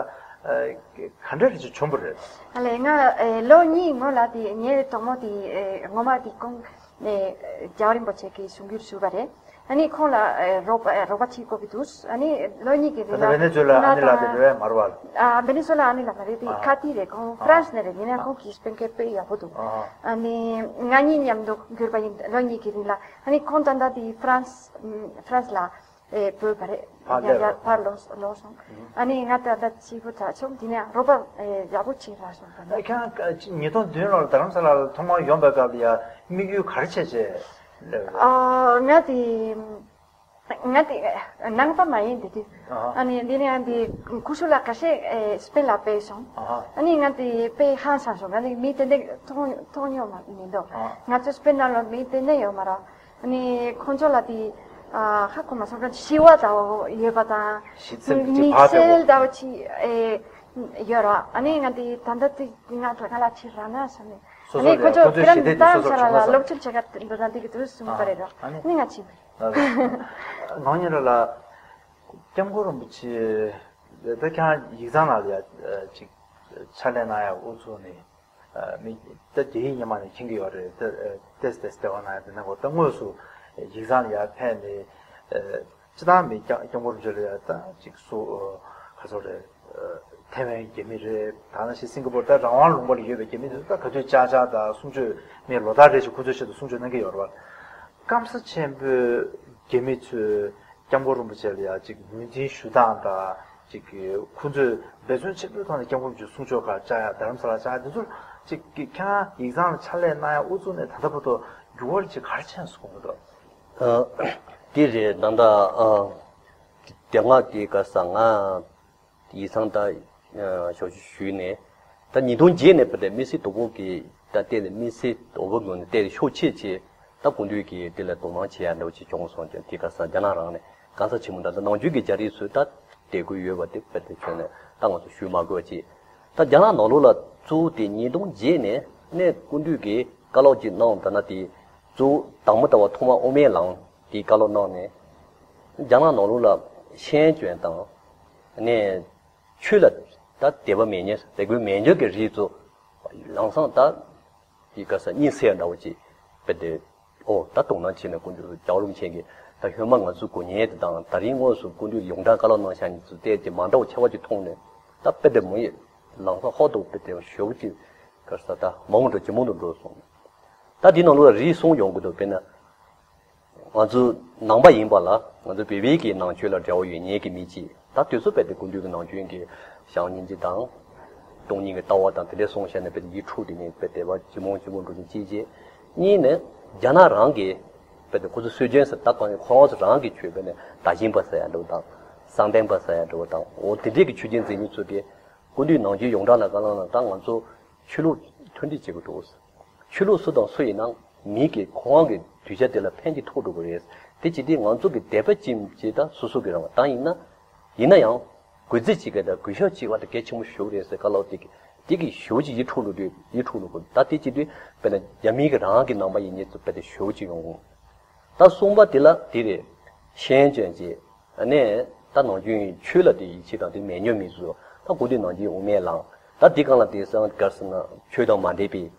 ག་འདྲ་རེ་ཅིག་བྱུང་བ་རེད། ཨ་ལས་ང་ཨེ་ལོ་གཉིས་སྔོན་ལ་དེ་ངའི་གྲོགས་མོ་དེ་ཨེ་ངོ་མ་དེ་ཁོང་ཨེ་རྒྱལ་བ་རིན་པོ་ཆེ་གི་གསུང་སྒྱུར་ཞུས་པ་རེད། ཨ་ནི་ཁོང་ལ་ཨེ་རོགས་པ་ཨེ་རོགས་པ་བྱེད་དགོས་ཀྱི་འདུག་ཨ་ནི་ལོ་གཉིས་ཀྱི་ད་རིང་ལ་ལ་བེ་ནེ་ཛུ་ལ་ཨ་ནི་ལ་དེ་རེད་མ་རེད་བ། ཨ་བེ་ནེ་ཛུ་ལ་ཨ་ནི་ལ་མ་རེད་དེ་ཁ་ཏི་རེད། ཁོང་ཧྥ་རན་སི་ནས་རེད། ཡིན་ན་ཁོང་གི་སྤེན་ཀེ་དཔེ་ཡག་པོ་འདུག་ཨ་ནི་ང་གཉིས་མཉམ་དུ་གྱུར་པ་ཡིན། ལོ་གཉིས་ཀྱི་རིང་ལ། ཨ་ནི་ཁོང་ད་ལྟ་དེ་ཧྥ་རན་སི་ཧྥ་རན་སི་ལ་ཨེ་བོད་པ་རེད། ཕར་སླེབས་ཡ་ཡ་ཕར་ལོག་ལོག་སོང་། ཨ་ནི་ང་ད་ལྟ་གཅིག་པུ་ད་ཆོག་དེ་ནས་རོགས་པ་ཨེ་ཡག་པོ་བྱེད་ར་སོང་ད་ནི། ཁྱེད་རང་ཉིས་སྟོང་བདུན་ལོར་རྡ་རམ་ས་ལ་ལ་ཐོག་མར་ཡོང་པའི་སྐབས་ལ་ཡ་དམིགས་ཡུལ་ག་རེ་བྱས་བྱས་སླེབས་རེད། ཨ་ང་དེ་ང་དེ་ནང་པ་མ་ཡིན་དེ་དུས། ཨ་ནི་འདི་ནས་ང་དེ་ཁུ་ཤུ་ལ་ཁ་ཤས་ཨེ་སྤེན་ལ་ཕེབས་སོང་། ཨ་ནི་ང་དེ་དཔེ་ཧང་སངས་སོང་། ང་དེ་མི་དེ་འདྲ་མཐོང་མཐོང་མྱོང་མ་མི་འདུག་ང་ཚོ་སྤེན་ནང་ལ་མི་དེ་འདྲ་ཡོད་མ་རེད། ཨ་ནི་ཁོང་ཚོ་ལ་དེ་ཨ་ཧ་གོ་མ་སོང་། ཁ་ཤི་བ་ལྟ་བུ་ཡོད་པ་དང་། ཞིག་སེམས་ཀྱི་དམིགས་ཕར་བལྟས་པ། བསལ་ལྟ་བུ་ཅིག་ཨེ་ཡོད་ར། ཨ་ནི་ང་དེ་ད་ལྟ་དེ་ང་ལ་ང་ལ་ཕྱིར་ར་ན་བསམ་ནས། སོ་ཨ་སོ་ནི་ཁོང་ཚོ་ལ་ཁོང་ཚོའི་ཁྱེད་རང་ཞི་བདེ་དེ་སོ་རྡ་རམ་ས་སོར་བྱུང་ན་བསམ། ལ་སློབ་ཁྲིད་བྱེད་ག་འགྲོ་ན་འགྲིག་གི་འདུག་གསུངས་པ་རེད་ར། ཨ་ནི་ང་ཕྱིན་པ་རེད། ནང་ཉིན་ར་ལ་སྐྱབས་མགོན་རིན་པོ་ཆེ་ད་ཁྱེད་རང་ཡིག་ཚང་ནང་ལ་ཡ་ཅིག་ཕྱག་ལས་གནང་ཡ་དབུ་ཚུགས་ནས། མི་ད་རྒྱ་ཡིག་སྔོན་མ་ནས་མཁྱེན་གྱི་ཡོད་རེད། ཏེས་ཏེས་འབྲེལ་བ་གནང་ཡ་དེ་ནས་གོ་ད་དངོས་སུ་ཡིག་ཚང་ལ་ཡར་ཕེབས་ནས་སྤྱི་བཏང་མི་སྐྱབས་སྐྱབས་མགོན་རིན་པོ་ཆེ་ལ་ཡ་ད་ཅིག་སུ་ག་ཚོད་རེད། ཐའེ་ཝན་རྒྱ་མི་རེད། ད་ནང་བཞིན་སིང་ག་པོར་ད་རང་དབང་ལུང་པ་ལ་ཡོད་པའི་རྒྱ་མི་ཚོས་ད་ག་དུས་ཅག་ཅག་དང་གསུང་ཆོས་མི་ལོ་ལྟར་རེ་བཞིན་ཁོ་ཚོའི་ཆེད་དུ་གསུང་ཆོས་གནང་གི་ཡོད་རེད་བ། སྐམ་ས་ཆེན་པོའི་རྒྱ་མི་ཚོས་སྐྱབས་མགོན་རིན་པོ་ཆེ་ལ་ཡ་ཅིག་ངོས་འཛིན་ཞུ་སྟངས་དང་ཅིག་ཁོ་ཚོས་འབད་བརྩོན་ཆེན་པོའི་ཐོག་ནས་སྐྱབས་མགོན་རིན་པོ་ཆེ་གསུང་ཆོས་ག་བཅར་ཡ་རྡ་རམ་ས་ལ་བཅར་ཡ་དེ་ཚོར་ཅིག་ཁྱེད་རང་ཡིག་ཚང་ལ་ཕྱག་ལས་གནང་ཡ་དབུ་ཚུགས་ནས་ད་ལྟ་བར་དུ་འགྱུར་བ་ཅིག་ག་རེ་ཕྱིན་སོང་གི་འདུག་ཨ། དེ་རེད། ད་ལྟ་ཨ། དེ་སྔ་དེ་ག་ས་ང་ཡིག་ཚང་ད་ཞོགས་ཞུས་ནས་ད་ཉིས་སྟོང་བརྒྱད་ནས་བུད་དེ་དམིགས་བསལ་དོ་པོ་གི་ད་བལྟས་ནས་དམིགས་བསལ་དོ་པོ་ངོས་ནས་བལྟས་ནས་ཤུགས་ཆེ་ཆེ་ད་སྐུ་མདུན་གྱི་དེ་ལ་དོ་སྣང་བྱེད་ཡ་འདྲ་བོ་ཅིག་བྱུང་སོང་ཀྱང་དེ་ག་ས་རྒྱ་ནག་རང་ནས་གང་ས་ཆེན་མོ་ད་ལྟ་ནམ་རྒྱུན་གྱི་རྒྱ་རིགས་ཚོས་ད་དད་གུས་ཡོད་པ་དེ་བུད་དེ་བྱོན་ནས་ད་ང་ཚོ་ཞུ་མ་དགོས་ཅིག་ད་རྒྱ་ནག་ནང་ལོགས་ལ་གཙོ་བོ་དེ་ཉིས་སྟོང་བརྒྱད་ནས་ནས་སྐུ་མདུན་གྱིས་བཀའ་སློབ་ཅིག་གནང་། ད་ན་དེ་གཙོ་བོ་དང་པོ་ལྟ་བ་ཐོག་མ་དབུ་མའི་ལམ་དེའི་བཀའ་སློབ་གནང་ནས་རྒྱ་ནག་ནང་ལོགས་ལ་ཤེས་ཡོན་ཅན་དང་ནས་ཆོས་ལ་ད་དད་པ་མེད་མཁན་དད་གུས་མེད་མཁན་གྱི་རིགས་ཚོ་ལམ་སང་ད་དེ་ག་ས་གཉིད་སད་འདྲ་བོ་ཅིག་བུད་དེ། ཨོ་ད་དོ་སྣང་བྱས་ནས་སྐུ་མདུན་རྒྱལ་བ་རིན་པོ་ཆེ་གིས་ད་སྔོན་མ་ང་ཚོའི་གོ་ཉན་དེ་དང་ད་རིང་དངོས་སུ་སྐུ་མདུན་ཡོངས་གྲགས་བཀའ་སློབ་གནང་ཤག་མཁན་ཚོ་བལྟས་ཏེ་མ་འདྲ་བ་ཁྱད་པར་ཅིག་མཐོང་ནས་ད་དཔེ་དེ་མོ་ཡི་ལམ་སང་ཧོ་ཏོ་དཔེ་དེ་ཞོག་ཅིག་ག་ས་ད་མང་དུ་ཇེ་མང་དུ་འགྲོ་སོང་། ད་དེ་ནང་ལོགས་རིགས་གསུམ་ཡོང་གི་འདུག་དཔེར་ན་ང་ཚོ་ནང་པ་ཡིན་པ་ལ་ང་ཚོ་བོད་པའི་གི་ནང་ཆོས་ལ་འབྲེལ་བ་ཡོད་མཁན་གྱི་མི་གཅིག་ད་དུས་ཚོད་དཔེ་དེ་སྐུ་མདུན་གྱི་ནང་ཆོས་ཀྱི་བྱམས་སྙིང་རྗེ་དང་སྟོང་ཉིད་ཀྱི་ལྟ་བ་དང་དེ་འདྲའི་གསུངས་བཤད་ནས་དཔེ་དེ་ཡིད་འཕྲོག་དེ་ནས་དཔེ་དེ་བ་ཇི་མོ་ཇི་མོ་འགྲོ་ནས་ཅིག་ཅིག་གཉིས་ནས་རྒྱ་ནག་རང་གི་དཔེ་དེ་ཁོ་ཚོ་སྲོལ་རྒྱུན་ཟེར་ད་གང་ནས་ཁོ་རང་ཚོ་རང་གི་ཆོས་དཔེ་ནས་དར་ཞིང་པ་ཟེར་ཡ་འདྲ་བོ་དང་བསམ་གཏན་པ་ཟེར་ཡ་འདྲ་བོ་དང་འོ་དེ་འདྲས་ཀྱི་ཆོས་བརྒྱུད་འཛིན་མི་ཚོ་གིས་སྐུ་མདུན་ནང་ཆོས་ཡོངས་གྲགས་ལ་ག་ལ་ན་ད་ང་ཚོ་ཆོས་ལུགས་མཐུན་སྒྲིལ་བྱེད་དགོས་འདུག་ཆོས་ལུགས་སུ་དང་སུ་ཡིན་ནའང་མི་གི་ཁོ་རང་གི་གདུལ་བྱ་དེ་ལ་ཕན་གྱི་ཐོགས་འགྲོ་གི་རེད། དེ་ཅི་སྟེ་ང་ཚོ་གི་དད་པ་ཅིག་ཅིག་ད་སོ་སོ་གི་རང་བ་དང་ཡིན་ན། ཡིན་ན་ཡང་གུས་བརྩི་བྱེད་མཁན་དང་གུས་ཞབས་བྱེད་པ་དེ་གལ་ཆེན་པོ་ཞིག་རེད་ཟེར་བཀའ་སློབ་དེ་གི་དེ་གི་ཞེ་པོ་ཅིག་ཡིད་འཕྲོག་འགྲོ་དུས་ཡིད་འཕྲོག་འགྲོ་དགོས་ད་དེ་ཅི་སྟེ་དཔེར་ན་རྒྱ་མི་གི་རང་གི་ནང་པ་ཡིན་མཁན་ཚོ་དཔེ་དེ་ཞེ་པོ་ཅིག་ཡོང་གི་ད་གསུམ་པ་དེ་ལ་དེ་རེད། ཤེས་ཡོན་ཅན་ཅིག་ཨ་ནི་ད་ནམ་རྒྱུན་ཆོས་ལ་དེ་ཡིད་ཆེས་དང་དེ་མེད་མྱོང་མི་ཚོ་ད་སྐུ་དུས་ནམ་རྒྱུན་དབུ་མའི་ལམ་ད་དེ་གང་ལ་དེ་སང་གར་སོང་ན་ཆོས་དང་མ་འདྲེས་པའི་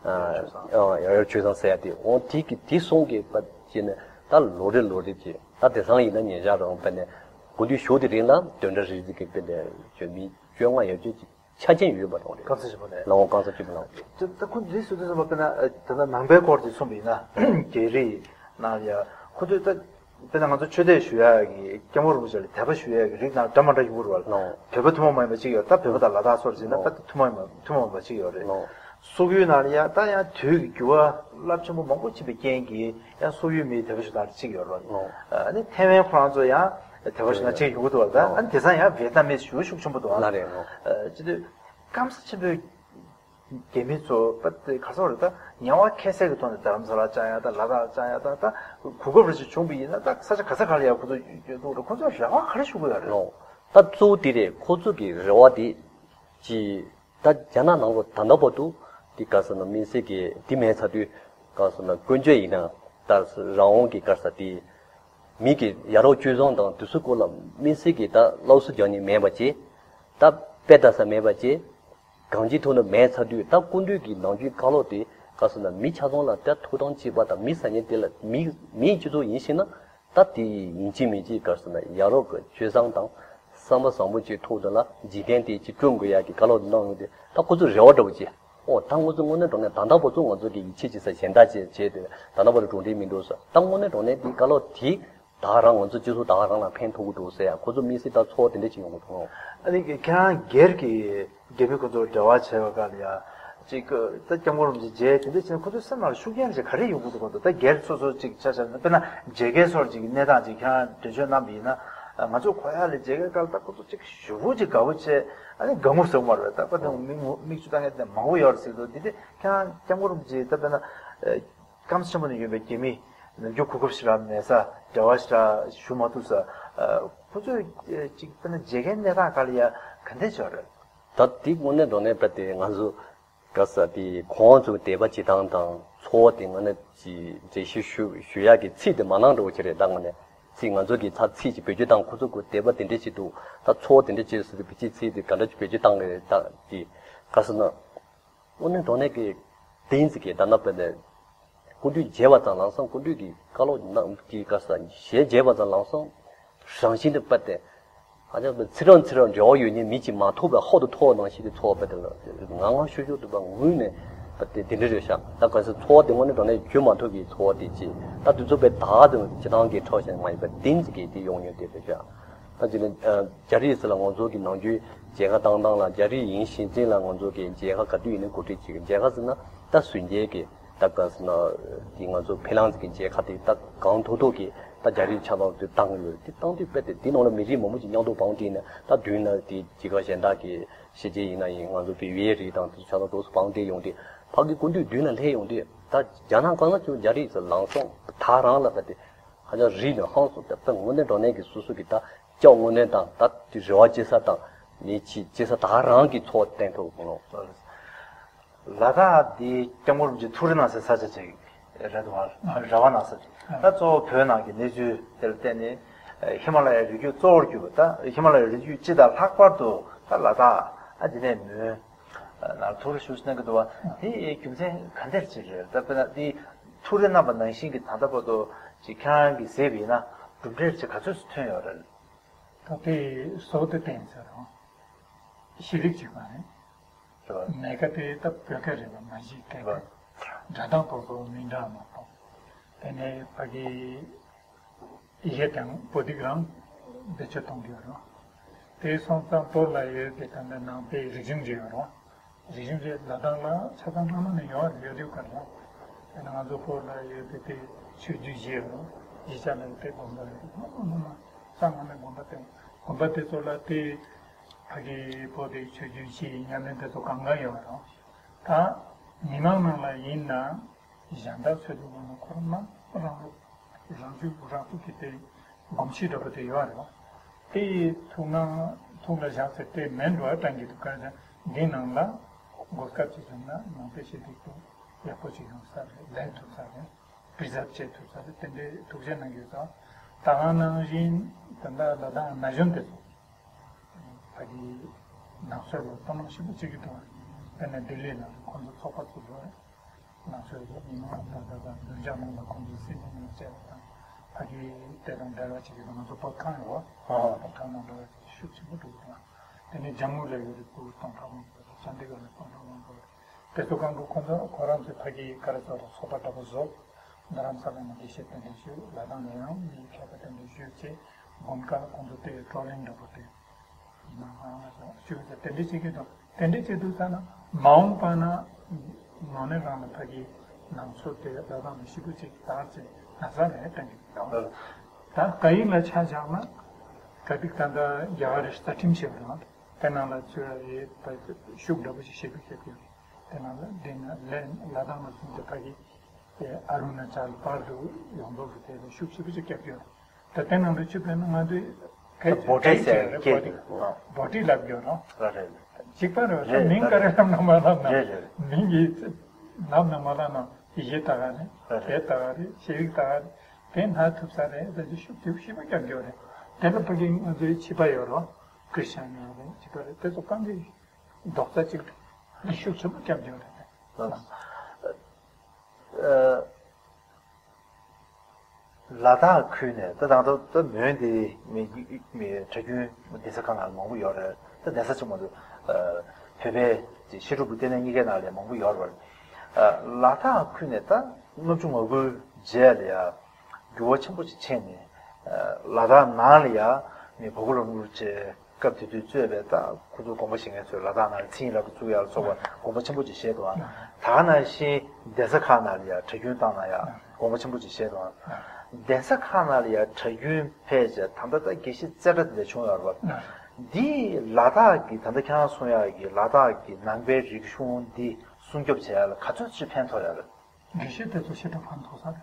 ཡར་ཡར་ཆོས་བཟང་ཟེར་ཡ་དེ་འོང་དེ་གི་དེ་སོང་གི་པ་བྱས་ནས་ད་ལོ་རེ་ལོ་རེ་བྱས་ད་དེང་སང་ཡིན་ན་ཉེ་ཞག་རང་དཔེར་ན་སྐུ་དུས་ཞོགས་དེ་རིང་ལ་བདུན་ཕྲག་རེ་རེ་གི་དཔེར་ན་བཅོ་མི་བཅོ་ལྔ་ཡར་བཅོ་ཅིག་ཆ་རྐྱེན་ཡོད་པ་རང་རེད། སྐམ་ས་ཆེན་པོ་ནས། ལམ་དབང་སྐམ་ས་ཆེན་པོ་ནང་། ད་ད་ཁོ་འདི་སུ་དུ་སོང་བ་དཔེར་ན་ད་ལྟ་ནང་པའི་སྐོར་དེ་གསུངས་པ་ཡིན་ན་རྒྱ་རིགས་ནང་ལ་ཡ་ཁོ་ཚོས་ད་ དཔེར་ན་ང་ཚོ་ཆོས་དད་ཞུ་ཡག་གི་སྐྱབས་མགོན་རིན་པོ་ཆེ་ལ་དད་པ་ཞུ་ཡག་གི་རིགས་ནང་འདྲ་མ་འདྲ་ཡོང་གི་རེད་བ། ལགས། བོད་པ་ཐུན་མོང་མ་ཡིན་པ་གཅིག་ཡོད། ད་བོད་པ་དང་ལ་དྭགས་སོགས་ཟེར་ན་ད་ཐུན་མོང་མ་ཐུན་མོང་མ་གཅིག་ཡོད་རེད། ལགས། སོག་ཡུལ་ནང་ལ་ཡ་ད་ཡང་དུས་ཀྱི་འགྱུར་བ་རླབས་ཆེན་པོ་མང་པོ་ཕྱིན་པའི་རྐྱེན་གྱིས་ཡང་སོག་ཡུལ་མིའི་དད་པ་ཞུ་སྟངས་གཅིག་ཡོད་རེད། ལགས། ཨ་ནི་ཐའེ་ཝན་ཁོ་རང་ཚོ་ཡང་དད་པ་ཞུ་སྟངས་གཅིག་ཡོང་གི་འདུག་བ། ད་ཨ་ནི་དེང་སང་ཡང་ཝེ་ཏི་ནམ་མི་ཞེ་ཤུགས་ཆེན་པོ་འདུག་ཨ། ལགས་རེད། ལགས། ཨ་ཅི་དུས་སྐམ་ས་ཆེན་པོའི་རྒྱ་མི་ཚོ་པ་དེ་ག་ཚོད་རེད། ད་ཉེ་བ་ཁ་གསལ་གྱི་ཐོག་ནས་རྡ་རམ་ས་ལ་བཅག་ཡ་ད་ལ་དྭགས་བཅག་ཡ་ད་ད་གོ་སྐབས་རེ་ཞིག་བྱུང་བ་ཡིན་ན་ད་ས་ཆ་ག་ས་ག་ལ་ཡ་ཁོ་ཚོ་ཡོད་འདུག་རེད། ཁོ་ཚོ་རེ་བ་ག་རེ་ཞུ་གི་ཡོད་རེད། ལགས། ད་གཙོ་བོ་དེ་རེད། ཁོ་ཚོ་གི་རེ་བ་དེ་ཅི་ད་རྒྱ་ནག་ནང་ལོགས་ད་ལྟ་བར་དུ་དེ་ག་ཟེར་ན་དམིགས་བསལ་གྱི་དེ་མེད་ཚར་དུས་ག་ཟེར་ན་ཀུན་སྤྱོད་ཡིན་ན་ད་རང་དབང་གི་ག་ཟེར་དེ། མི་གི་ཡ་རབས་སྤྱོད་བཟང་དང་དེ་ཚོའི་སྐོར་ལ་དམིགས་བསལ་གྱི་ད་སློབ་གསོ་རྒྱག་མཁན་མེད་པ་བྱས། ད་དཔེ་ལྟ་ས་མེད་པ་བྱས། གང་ཅིའི་ཐོག་ནས་མེད་ཚར་དུས་ད་སྐུ་མདུན་གྱི་ནམ་རྒྱུན་བཀའ་སློབ་དེ་ག་ཟེར་ན་མི་ཆ་ཚང་ལ་ད་ཐོབ་ཐང་གཅིག་པ་དང་མི་ཟེར་མཁན་དེ་ལ་མི་མིའི་སྤྱི་ཚོགས་ཡིན་ཞེ་ན་ད་དེ་ཡིན་གཅིག་མིན་གཅིག་ག་ཟེར་ན་ཡ་རབས་ཀྱི་སྤྱོད་བཟང་དང་བསམ་པ་བཟང་པོ་ཅིག་ཐོག་ཏུ་ལ་འཇིག་རྟེན་དེ་ཅིག་བསྐྲུན་དགོས་ཡ་གི་བཀའ་སློབ་གནང་ཡོང་དུས་ད་ཁོ་ཚོ་རེ་བ་འདྲ་བོ་ཅིག་ཨོ་ད་ང་ཚོ་དངོས་གནས་དྲང་གནས་ད་ལྟ་བར་དུ་ང་ཚོ་གི་ཡིད་ཆེས་བྱེད་ས་གཞན་དག་བྱས་བྱས་ཏེ་ད་ལྟ་བར་དུ་གྲུབ་འབྲས་མི་འདུག་ཟེར། ད་དངོས་གནས་དྲང་གནས་དེ་བཀའ་སློབ་དེ་ད་རང་ང་ཚོ་སྤྱི་ཚོགས་ད་རང་ལ་ཕན་ཐོགས་ཀྱི་འདུག་ཟེར་ཡ་ཁོ་ཚོ་དམིགས་བསལ་ད་ཚོར་བ་དེ་འདྲ་ཅིག་ཡོང་གི་འདུག་ཨ་ནི་ཁྱེད་རང་སྒེར་གྱི་རྒྱ་མི་ཁོ་ཚོར་འབྲེལ་བ་བྱས་པ་ག་ལ་ཡ་ཅིག་ད་སྐྱབས་མགོན་རིན་པོ་ཆེ་མཇལ་དེ་འདྲ་བྱས་ན་ཁོ་ཚོའི་སེམས་ནང་ལ་ཤུགས་རྐྱེན་ཅིག་ག་རེ་ཡོང་གི་འདུག་ག་ད་སྒེར་སོ་སོ་ཅིག་ཆ་བཞག་ན་དཔེར་ན་མཇལ་ཁའི་སོར་ཅིག་གནས་སྟངས་ཅིག་ཁྱེད་རང་འགྲེལ་བརྗོད་གནང་བ་ཡིན་ན་ང་ཚོ་གོ་ཡ་ལ་མཇལ་ཁའི་སྐབས་ད་ཁོ་ཚོ་ཅིག་ཞེ་པོ་ཅིག་དགའ་པོ་བྱས། ཨ་ནི་དགའ་མོ་ཟེར་མ་རེད། ད་པ་དེ་མིག་མིག་ཆུ་བཏང་མཁན་དེ་མང་པོ་ཡོད་རེད་ཟེར་འདུག་འདི་དེ་ཁྱེད་རང་སྐྱབས་མགོན་རིན་པོ་ཆེ་ད་དཔེར་ན་སྐམ་ས་ཆེན་པོ་ནས་ཡོད་པའི་རྒྱ་མི་ནམ་རྒྱུན་གོ་སྐབས་ཞེ་དྲག་མེད་ས་འབྲེལ་བ་ཞེ་དྲག་ཞུ་མ་ཐུབ་ས་ཁོ་ཚོས་ཅིག་དཔེར་ན་མཇལ་ཁའི་གནས་སྟངས་ག་ལ་ཡ་ག་འདྲས་ཅིག་ཡོད་རེད། ད་དེ་དངོས་གནས་དྲང་གནས་པ་དེ་ང་ཚོ་ག་ས་དེ་ཁོང་ཚོ་དད་པ་བྱེད་སྟངས་དང་ཚོར་བ་དེ་དངོས་གནས་ཀྱི་འགྲེལ་བཤད་ཞུ་ཞུ་ཡག་གི་ཚིག་དེ་མ་གནང་འགྲོ་གི་རེད། ད་དངོས་གནས་ཚིག་ང་ཚོ་གི་ཚ་ཚིག་ཅིག་བེད་སྤྱོད་བཏང་ཁོ་ཚོ་གི་དད་པ་དེ་འདྲས་བྱེད་འདུག་ད་ཚོར་བ་དེ་འདྲས་བྱེད་ཟེར་དུས་བེད་སྤྱོད་ཚིག་དེ་ག་འདྲ་ཅིག་བེད་སྤྱོད་བཏང་གི་རེད། ད་དེ་ག་ས་ན། དངོས་གནས་དྲང་གནས་ཀྱི་དེ་ཡིན་ཟིག་གི་ད་ནང་པ་ནས་སྐུ་མདུན་མཇལ་བ་དང་ལམ་སང་སྐུ་མདུན་གྱི་བཀའ་སློབ་གནང་གི་ག་ས་ཞལ་མཇལ་བ་དང་ལམ་སང་རང་བཞིན་དུ་པ་དེ་ཧ་ཅང་ཚེ་རབས་ཚེ་རབས་འབྲེལ་བ་ཡོད་མཁན་མི་གཅིག་མ་ཐུག་པའི་ཧོབ་ཏུ་ཐོག་ནང་བཞིན་དུ་ཚོར་བ་དེ་ལ་ངང་ངང་ཤུགས་ཤུགས་དུ་པ་ངུས་ནས་པ་དེ་དེ་འདྲ་རེད་ཤག་ད་ག་ས་ཚོར་བ་དེ་དངོས་གནས་དྲང་གནས་བརྗོད་མ་ཐུབ་པའི་ཚོར་བ་དེ་ཅིག་ད་དུས་ཚོད་པའི་ད་དུ་སྤྱི་བཏང་གི་ཁྲག་ཞན་མ་ཡིན་པ་དེ་ཡིན་ཟིག་གི་དེ་ཡོང་ཡོད་དེ་རེད་ཤག་ད་དེ་ནི་རྒྱ་རིགས་ཟེར་ལ་ང་ཚོ་གི་ནམ་རྒྱུན་མཇལ་ཁ་བཏང་སྟངས་ལ་རྒྱ་རིགས་ཡིན་ཞིང་ཅིན་ལ་ང་ཚོ་གི་མཇལ་ཁ་ག་དུས་ཡིན་ནའི་གོ་སྒྲིག་བྱེད་ཀྱི་མཇལ་ཁ་ཟེར་ན་ད་གཟུགས་འགྱེད་ཀྱི་ད་ག་ཟེར་ན་དེ་ང་ཚོ་ཕི་ལང་ཙི་གི་མཇལ་ཁ་དེ་ད་གང་ཐུབ་ཐུབ་ཀྱི་ད་རྒྱ་རིགས་ཆ་ཚང་དུ་བཏང་གི་ཡོད་དེ་བཏང་དུས་དཔེ་དེ་དེ་ནང་ལ་མི་རིགས་མང་པོ་ཅིག་མཉམ་དུ་བང་བསྒྲིགས་ནས་ད་མདུན་ལ་དེ་དེ་ག་གཞན་དག་གི་ཤེས་བྱའི་ཡིན་ན་ཡིན་ང་ཚོ་བོད་པའི་རིགས་དང་དེ་ཆ་ཚང་དུ་བང་བསྒྲིགས་ཡོང་དུས་ཕ་གི་སྐུ་མདུན་མདུན་ལ་སླེབས་ཡོང་དུས་ད་རྒྱ་ནག་གང་ལ་ཅིག་རྒྱ་རིགས་ཚོ་ལམ་སང་ད་རང་ལ་ད་དེ། ཧ་ཅང་རིག་ནས་ཧང་སང་སྟེ་དཔེ་དངོས་གནས་དྲང་གནས་ཀྱི་སོ་སོ་གི་ད་སྐྱབས་དངོས་གནས་དང་ད་དེ་རེ་བ་བྱེད་ས་དང་མི་ཆེ་བྱེད་ས་ད་རང་གི་ཚོར་བ་བསྟན་ཐུབ་ཀྱི་ལོ། ལ་དྭགས་འདི་སྐྱབས་མགོན་རིན་པོ་ཆེ་ཐུགས་རེ་གནང་སའི་ས་ཆ་ཅིག་རེད་འདུག་བ། རེ་བ་གནང་ས་ཅིག་ད་གཙོ་བོ་བོད་ནང་གི་གནས་ཚུལ་དེ་ལ་བརྟེན་ནས་ཧི་མ་ལ་ཡའི་རི་རྒྱུད་གཙོ་བོར་གྱུར་པ་ད་ཧི་མ་ལ་ཡའི་རི་རྒྱུད་སྤྱི་དང་ལྷག་པར་དུ་ད་ལ་དྭགས་ཨ་འདི་ནས་མོན། ནར་ཐུགས་རེ་ཞུ་ཞུ་གནང་གི་འདུག་བ། དེ་རྒྱུ་མཚན་ག་འདྲ་ཅིག་རེད། ད་དཔེར་ན་དེ་ཐུགས་རེ་གནང་བ་ནང་བཞིན་གྱི་ད་ལྟ་བར་དུ་ཅིག་ཁྱེད་རང་གིས་གཟིགས་པ་ཡིན་ན་གྲུབ་འབྲས་ཅིག་ག་ཚོད་ཅིག་ཐོན་ཡོད་རེད། ད་དེ་བཟོ་དེ་བསྟན་ཚར་རོ། ཤེས་རིག་ཅིག་མ་རེད། རེད་བ། མེ་ཀ་དེ་ད་བོད་སྐད་རེད་བ་མ་གཞི་སྐད་རེད་བ། སྒྲ་གདངས་ཐོག་ཏུ་མི་འདྲ་མ་གཏོགས། དེ་ནས་ཕ་གི། ཡི་གེ་དང་པོ་ཏི་གི་རང་བེད་སྤྱོད་གཏོང་གི་ཡོད་རེད། དེ་སོང་ཙང་བོད་ལ་ཡོད་པའི་ད་ལྟ་ནང་པའི་རིག་གཞུང་ཅིག་ཡོད་རེད། རིག་གཞུང་ཅིག་ལ་དྭགས་ལ་ཆ་ཚང་སྔ་མ་ནས་ཡོད་རེད། ཡོད་དུས་ག་རེད། དཔེར་ན་ང་ཚོ་བོད་ལ་ཡོད་པའི་དེ་ཆོས་བརྒྱུད་བཞི་ཡོད་རེད། གཞིས་ཆགས་ལ་ཡོད་པའི་དགོན་པ་ཡོད་རེད། སྔ་མ་སྔ་མ་ས་སྔ་མའི་དགོན་པ་དེ་དགོན་པ་དེ་ཚོ་ལ་དེ་ཕ་གི་བོད་དེ་ཆོས་བརྒྱུད་བཞི་ཉམས་ལེན་དེ་ཚོ་གང་ག་ཡོད་རེད། ད་མི་མང་ནང་ལ་ཡིན་ན། གཞན་དག་ཆོས་ལུགས་མང་པོ་ཁོ་རང་རང་རང་ལུགས་རང་ཚུགས་རང་ཚུགས་ཀྱི་དེ་གོམས་གཤིས་འདྲ་པོ་དེ་ཡོད་རེད་བ། དེ་ཡི་ཐུགས་སྣང་ཐུགས་ལ་བཞག་ཚེ་དེ་མིན་འགྲོ་བ་དྲན་གྱི་འདུག་ག་ཚ་འདི་ནང་ལ་གོ་སྐབས་ཅིག་བྱུང་ན་ནང་པའི་ཤེས་རིག་དེ་ཡག་པོ་ཅིག་ཡོང་ས་རེད། ལེན་ཐུབ་ས་རེད། པི་རི་ཛརབ་བྱེད་ཐུབ་ས་རེད། དེ་འདྲའི་ཐུགས་རྗེ་གནང་གི་ཡོད་ཙང་ད་ག་ནང་བཞིན་ད་ལྟ་ལ་དྭགས་ན་གཞོན་དེ་ཚོ། ཕ་གི་ནང་སོག་ལ་སྤྲོ་སྣང་ཞེ་པོ་སྐྱེ་གི་འདུག་དཔེར་ན་ལྡི་ལི་ནང་ཁོང་ཚོ་ཚོགས་པ་ཚོ་ཡོད་རེད། ནང་སོག་ལ་མི་མང་ད་ལྟ་དང་བདུན་ཕྲག་ནང་ལ་ཁོང་ཚོ་སྲིད་བློན་ནང་བཅར་བ་དང་ཕ་གི་དེ་དང་འབྲེལ་བ་བྱེད་ཀྱི་འདུག་ང་ཚོ་བོད་ཁང་ཡོད་བ། བོད་ཁང་ནང་འབྲེལ་བ་བྱེད་ཤུགས་ཆེན་པོ་འདུག་དང་དེ་ནས་ཇམ་མུ་ལ་ཡོད་རེད། སྐུ་སྟོང་ཕྲག་མང་པོ་རེད། ཅན་དི་གྷར་ལ་སྟོང་ཕྲག་མང་པོ་རེད། དེ་ཚོ་གང་གི་ཁོང་ཚོ་ཁོ་རང་ཚོའི་ཕ་གི་ག་རེ་ཟེར་རེད། ཚོགས་པ་འདྲ་པོ་བཟོ། རྡ་རམ་ས་ལ་ནས་དགེ་བཤེས་གདན་འདྲེན་ཞུས། ལ་དྭགས་ནས་ཡང་མི་མཁས་པ་གདན་འདྲེན་ཞུས་བྱས། དགུན་ཁ་ཁོང་ཚོ་དེ་བགྲོ་གླེང་འདྲ་པོ་དེ་ཡིན་ན་ང་ང་ཚོ་ཞུས་ཏེ་དེ་འདྲ་བྱེད་ཀྱི་འདུག་དེ་འདྲ་བྱེད་དུས་ཙ་ན་མ་འོངས་པ་ན་ནང་ནས་རང་ལ་ཕ་གི་ནང་ཆོས་དེ་ལ་དྭགས་ནས་ཞེ་པོ་ཅིག་དར་ཅིག་ན་ས་ལས་བསྟན་གྱི་འདུག་ད་སྐད་ཡིག་ལ་ཆ་བཞག་ན་ག་དུས་ད་ལྟ་རྒྱ་གར་རི་རྩ་ཁྲིམས་བྱས་པ་རང་དེ་ནང་ལ་ཚུར་རེད་པ་ཤུགས་འདྲ་པོ་ཞིག་བྱེད་དུ་བྱེད་ཀྱི་ཡོད། དེ་ནང་ལ་དེ་ན་ལས་ལ་དྭགས་ནས་བཟུང་སྟེ་ཕ་གི་དེ་ཨ་རུ་ན་ཅལ་བར་དུ་ཡོངས་རྫོགས་སུ་དེ་ལ་ཤུགས་ཆེ་པོ་ཞིག་བརྒྱབ་ཀྱི་ཡོད། ད་ལྟའི་ནང་དུ་ཆུ་བེད་ན་ང་ཚོས་ག་ད་བྷོ་ཊི་ཟེར་སྐད་དེ་བྷོ་ཊི་ལབ་ཀྱི་ཡོད་རེད། རེད་རེད། གཅིག་པ་རེད། ད་རེད་མིང་ག་རེ་ལབ་ན་མ་ལབ་ན་རེད་རེད། མིང་གི་ལབ་ན་མ་ལབ་ན་གཞས་ལྟ་ག་རེད། རེད་རེད། དེབ་ལྟ་ག་རེད། ཤེས་རིག་ལྟ་ག་རེད། དེ་ན་ཐུབ་ས་རེད། ད་ཅི་ཤུགས་དེ་ཤེས་པ་རྒྱབ་ཀྱི་ཡོད་རེད། དེ་ལ་ཕ་གི་ང་ཚོའི་བྱིས་པ་ཡོད་རེད། ཁྲི་སྟོན་ཡོད་རེད། བྱིས་པ་རེད། དེ་ཚོ་གང་གི་རྡོག་རྩ་གཅིག་ཏུ་ཤུགས་ཆེན་པོ་རྒྱབ་ཀྱི་ཡོད་རེད། ལགས། ཨ། ལ་དྭགས་ཁུལ་ནས་ད་དང་ཐོག་ད་མོན་དེ་མི་མི་གྲྭ་རྒྱུན་གདན་ས་ཁག་ནང་མང་པོ་ཡོད་རེད། ད་གདན་ས་ཆེན་མོ་འདུག་ཨ། བོད་པའི་ཅིག་བཤད་སྒྲུབ་ཀྱི་ལྟེ་གནས་གཉིས་ཀའི་ནང་ལ་མང་པོ་ཡོད་རེད། ཨ། ལ་དྭགས་ཁུལ་ནས་ད་ལྔ་བཅུ་ང་དགུའི་རྗེས་ལ་ཡ་འགྱུར་བ་ཆེན་པོ་ཅིག་ཕྱིན་ནས། ཨ། ལ་དྭགས་ནང་ལ་ཡ་མི་བོ་དགོན་སློབ་གཉེར་བྱས། སྐབས་དེ་དུས་གཙོས་པའི་ད་ཁོ་ཚོ་དགོན་པ་བཞེངས་མཁན་ཚོས་ལ་དྭགས་ནང་ལ་མཚན་ཉིད་རབ་ཏུ་བཙུགས་ཡག་ལ་སོགས་པ་དགོངས་པ་ཆེན་པོ་ཅིག་བཞེས་འདུག་ཨ། ད་ག་ནང་བཞིན་གདན་ས་ཁག་ནང་ལ་ཡང་གྲྭ་རྒྱུན་བཏང་ན་ཡང་དགོངས་པ་ཆེན་པོ་ཅིག་བཞེས་འདུག་ཨ། གདན་ས་ཁག་ནང་ལ་ཡང་གྲྭ་རྒྱུན་ཕེབས་བྱས་ད་ལྟ་ད་དགེ་བཤེས་རྩེ་གྲ་དེ་འདྲ་བྱུང་ཡོད་རེད་པ། འདི་ལ་དྭགས་ཀྱི་ད་ལྟ་ཁྱེད་རང་གསུང་ཡག་གི་ལ་དྭགས་ཀྱི་ནང་པའི་རིག་གཞུང་འདི་སྲུང་སྐྱོབ་བྱེད་ཡག་ལ་ག་ཚོད་ཅིག་ཕན་ཐོགས་ཡོད་རེད། དགེ་བཤེས་དེ་ཚོ་ཞེ་དྲག་ཕན་ཐོགས་ས་རེད།